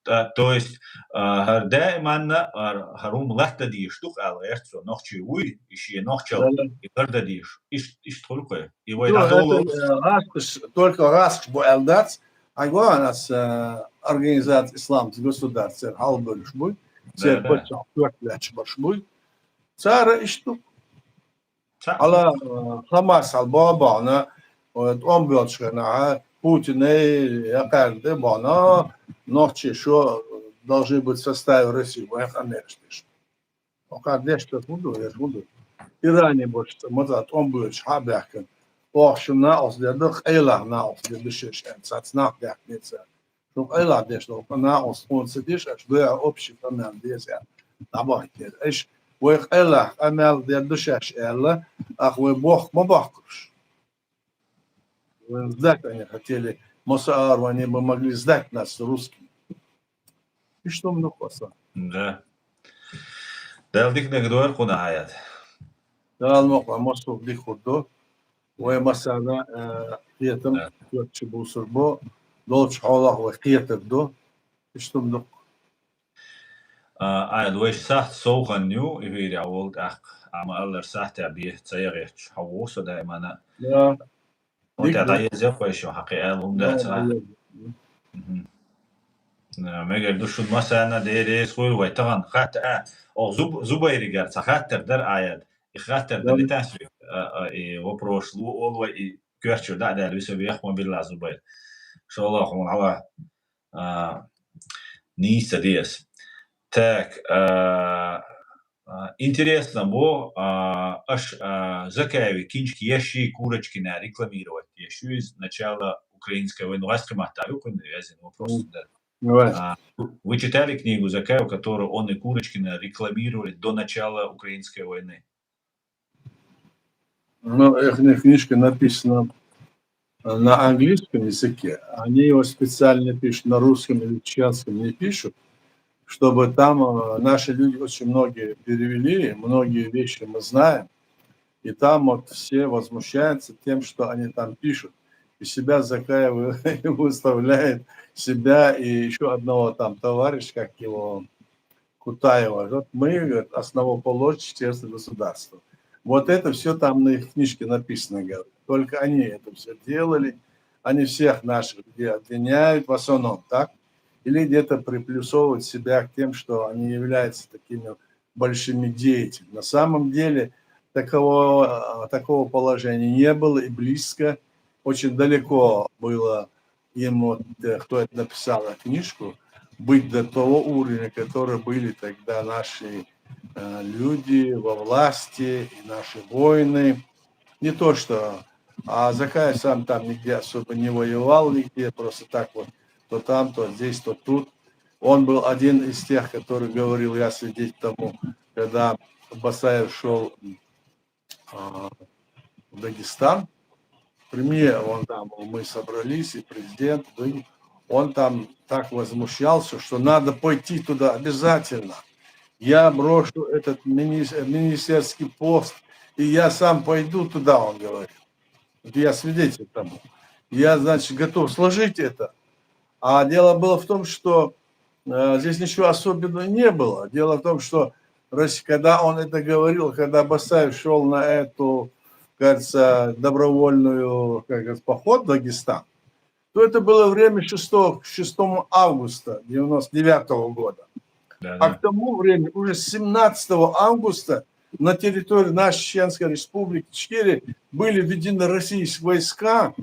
Т-, то есть, а, хӀара даиманна, а, хӀара хӀума латта дезаш ду-кх аьлла гӀерта со, нохчий вуй, и шен нохчалла, и ларда дезаш. Иш-, иштта хуьлу-кх вай. И вай дӀадолу. Ну, это, э, гӀаскхаш, только гӀаскхаш бу аьлла дац. Хьайн гуахьан ас, э, организация исламских государств, церан хьалабевллаш буй, церан паччахь коьрта лаьтташ барш буй. Цара иштта ду. Хьала, э, Хамас хьала боху бахьана, э, тӀом боьлчу хенахь, Путинай яккхаьрга тӀе бахьана, нохчий шо должны быть в составе России, вайх Америкаш деш. Оха деш ца хӀун ду, еш хӀун ду? Иране башца, маза тӀом боьлчу хьа а баьхкина. Оха шун накъост дер ду, къайлаха накъост дер ду шаьш аьлла, цац нах даьккхинера цара. Шу къайлаха деш долу накъост тхуна ца деш, аша дуьхьа общий къамел деза аьлла, дӀабахийтера. Аша вай къайлаха къамел дер ду шаьш аьлла, ах вай бохку ма бохкуш. Вайн сдать они хотели, мы с Аарвани, мы могли сдать нас, русские. Иштта хӀума ду-кх аса. Да. Дала дика мегадойла кхунах, Хьаят. Дала мукъалахь, массо а дика хӀума ду. Вай массана, э, кхетам, да, кхоачаш бусурбо, долча хьолах вай кхетар ду, иштта ма дукха. А, Ӏаьдал, вай сахьат совгӀан ю, эфире хьавола тӀаккха. Амма аллара сахьата бе ца ягӀеча, хьавола со даимана. Да. Хьо тӀа дӀаеза кхойшо, хьакхи аьлла хӀума дац. Мгм. Э, мегар ду шун массана, Дела реза хуйла вай тахан хатта, а, о, Зуб-, Зубайригара цхьа хаттар дар Ӏаьдал. И хаттар дар тасвик, а, а, и вопрос лу, ол вай и коьртачу дӀа а даьлла, виса вех ма билла Зубайр. ШоллагӀа хьуна хьала, а, нийса деза. Так, а, а, интересно бо, а, аш, а, Закаева книжка еш ю Курочкина рекламировать еш ю из начало украинской войны. Гьаскхи матта ю кхуьнан вязин вопрос дар. Давай. А, вы читали книгу Закаева, которую он и Курочкина рекламировали до начала украинской войны? Ну, их книжка написана на английском языке. Они его специально пишут, на русском или чеченском не пишут, чтобы там, э, наши люди очень многие перевели, многие вещи мы знаем. И там вот все возмущаются тем, что они там пишут. И себя Закаева выставляет, себя и ещё одного там товарища, как его, Кутаева. Вот мы, говорит, основоположники чеченского государства. Вот это всё там на их книжке написано, говорит. Только они это всё делали. Они всех наших людей обвиняют в основном, так? Или где-то приплюсовывают себя к тем, что они являются такими большими деятелями. На самом деле такого, а, такого положения не было и близко. Очень далеко было им, вот, э, кто это написал, э, книжку, быть до того уровня, которые были тогда наши, э, люди во власти и наши воины. Не то что, а Закаев сам там нигде особо не воевал, нигде, просто так вот, то там, то здесь, то тут. Он был один из тех, который говорил, я свидетель тому, когда Басаев шёл, а, в Дагестан, при мне он там, мы собрались, и президент, и он там так возмущался, что надо пойти туда обязательно. Я брошу этот мини-, министерский пост, и я сам пойду туда, он говорил. Вот я свидетель тому. Я, значит, готов сложить это. А дело было в том, что, э, здесь ничего особенного не было. Дело в том, что Рос-, когда он это говорил, когда Басаев шёл на эту, кажется, добровольную, как говорится, поход в Дагестан, то это было время шестого, шестого августа девяносто девятого года. Да, да. А к тому времени, уже семнадцатого августа, на территории нашей Чеченской Республики Ичкерия были введены российские войска,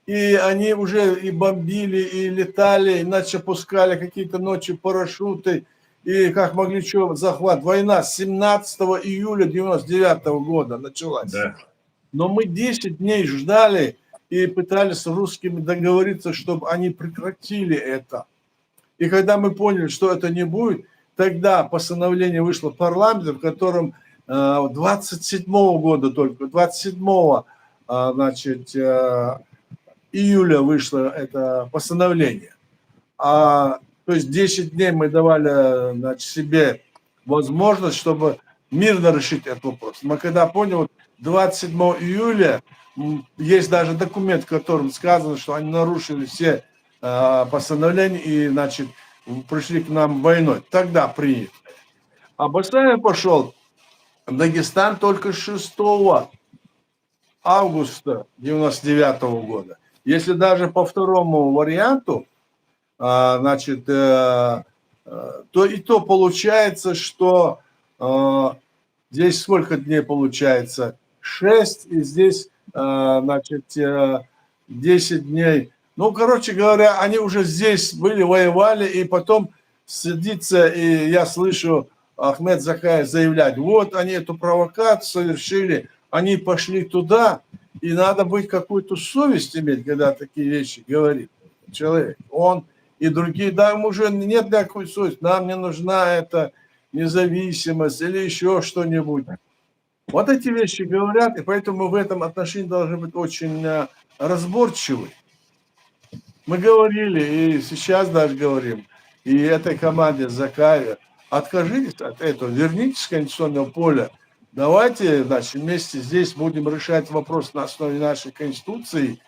и они уже и бомбили, и летали, иначе пускали какие-то ночью парашюты, и как могли чё, захват. Война семнадцатого июля девяносто девятого года началась. Да. Но мы десять дней ждали и пытались с русскими договориться, чтобы они прекратили это. И когда мы поняли, что это не будет, тогда постановление вышло парламентом, в котором, э, двадцать седьмого года только, двадцать седьмого, а, значит, э, июля вышло это постановление. А, то есть десять дней мы давали, значит, себе возможность, чтобы мирно решить этот вопрос. Мы когда поняли, вот двадцать седьмого июля, м, есть даже документ, в котором сказано, что они нарушили все, а, постановления и, значит, пришли к нам войной. Тогда принято. А Басаев пошёл в Дагестан только шестого августа девяносто девятого года. Если даже по второму варианту, а, значит, э, э, то и то получается, что, э, здесь сколько дней получается? Шесть, и здесь, э, значит, э, десять дней. Ну, короче говоря, они уже здесь были, воевали, и потом садится, и я слышу Ахмед Закаев заявлять: «Вот они эту провокацию совершили, они пошли туда». И надо быть, какую-то совесть иметь, когда такие вещи говорит человек. Он и другие, да, ему уже нет никакой совести. Нам не нужна эта независимость или ещё что-нибудь. Вот эти вещи говорят, и поэтому мы в этом отношении должны быть очень, э, разборчивы. Мы говорили, и сейчас даже говорим, и этой команде Закаева: откажитесь от этого, вернитесь с конституционного поля, Давайте, значит, вместе здесь будем решать вопрос на основе нашей Конституции.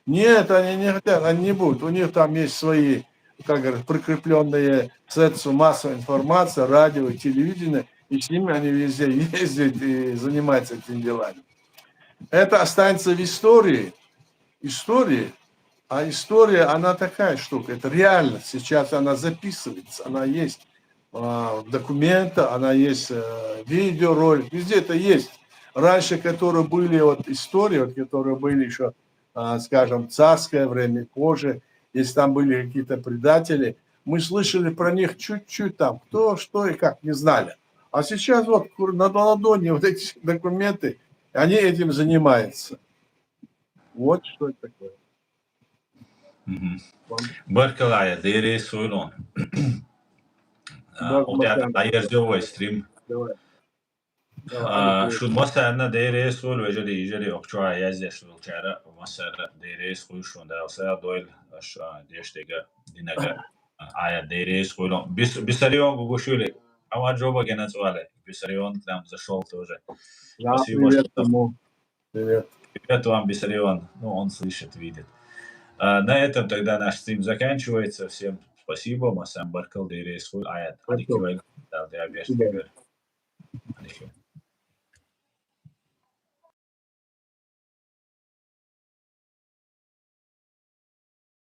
Нет, они не хотят, они не будут. У них там есть свои, как говорят, прикрепленные средства массовой информации, радио, телевидение, и с ними они везде ездят и занимаются этими делами. Это останется в истории. Истории. А история, она такая штука. Это реальность. Сейчас она записывается, она есть а, документы, она есть э, видеоролик, везде это есть. Раньше, которые были вот истории, вот, которые были еще, а, скажем, царское время, позже, если там были какие-то предатели, мы слышали про них чуть-чуть там, кто, что и как, не знали. А сейчас вот на ладони вот эти документы, они этим занимаются. Вот что это такое. Баркалла, дерейс хуйлун. Удя дайерзё вай стрим. Шун массарна дерейс хуйл, вежери, ижери, окчуа язеш хуйл чара, массарна дерейс хуйл шун, да, уса дойл, аш дештега, динага, ая дерейс хуйлун. Бисарион гугушули, ама Джоба генацвале, Бисарион к нам зашёл тоже. Спасибо. Привет. Привет вам, Бисарион. Ну, он слышит, видит. А, на этом тогда наш стрим заканчивается. Всем спасибо. Массан баркал, дерейс хуйл, аят. Аликивай.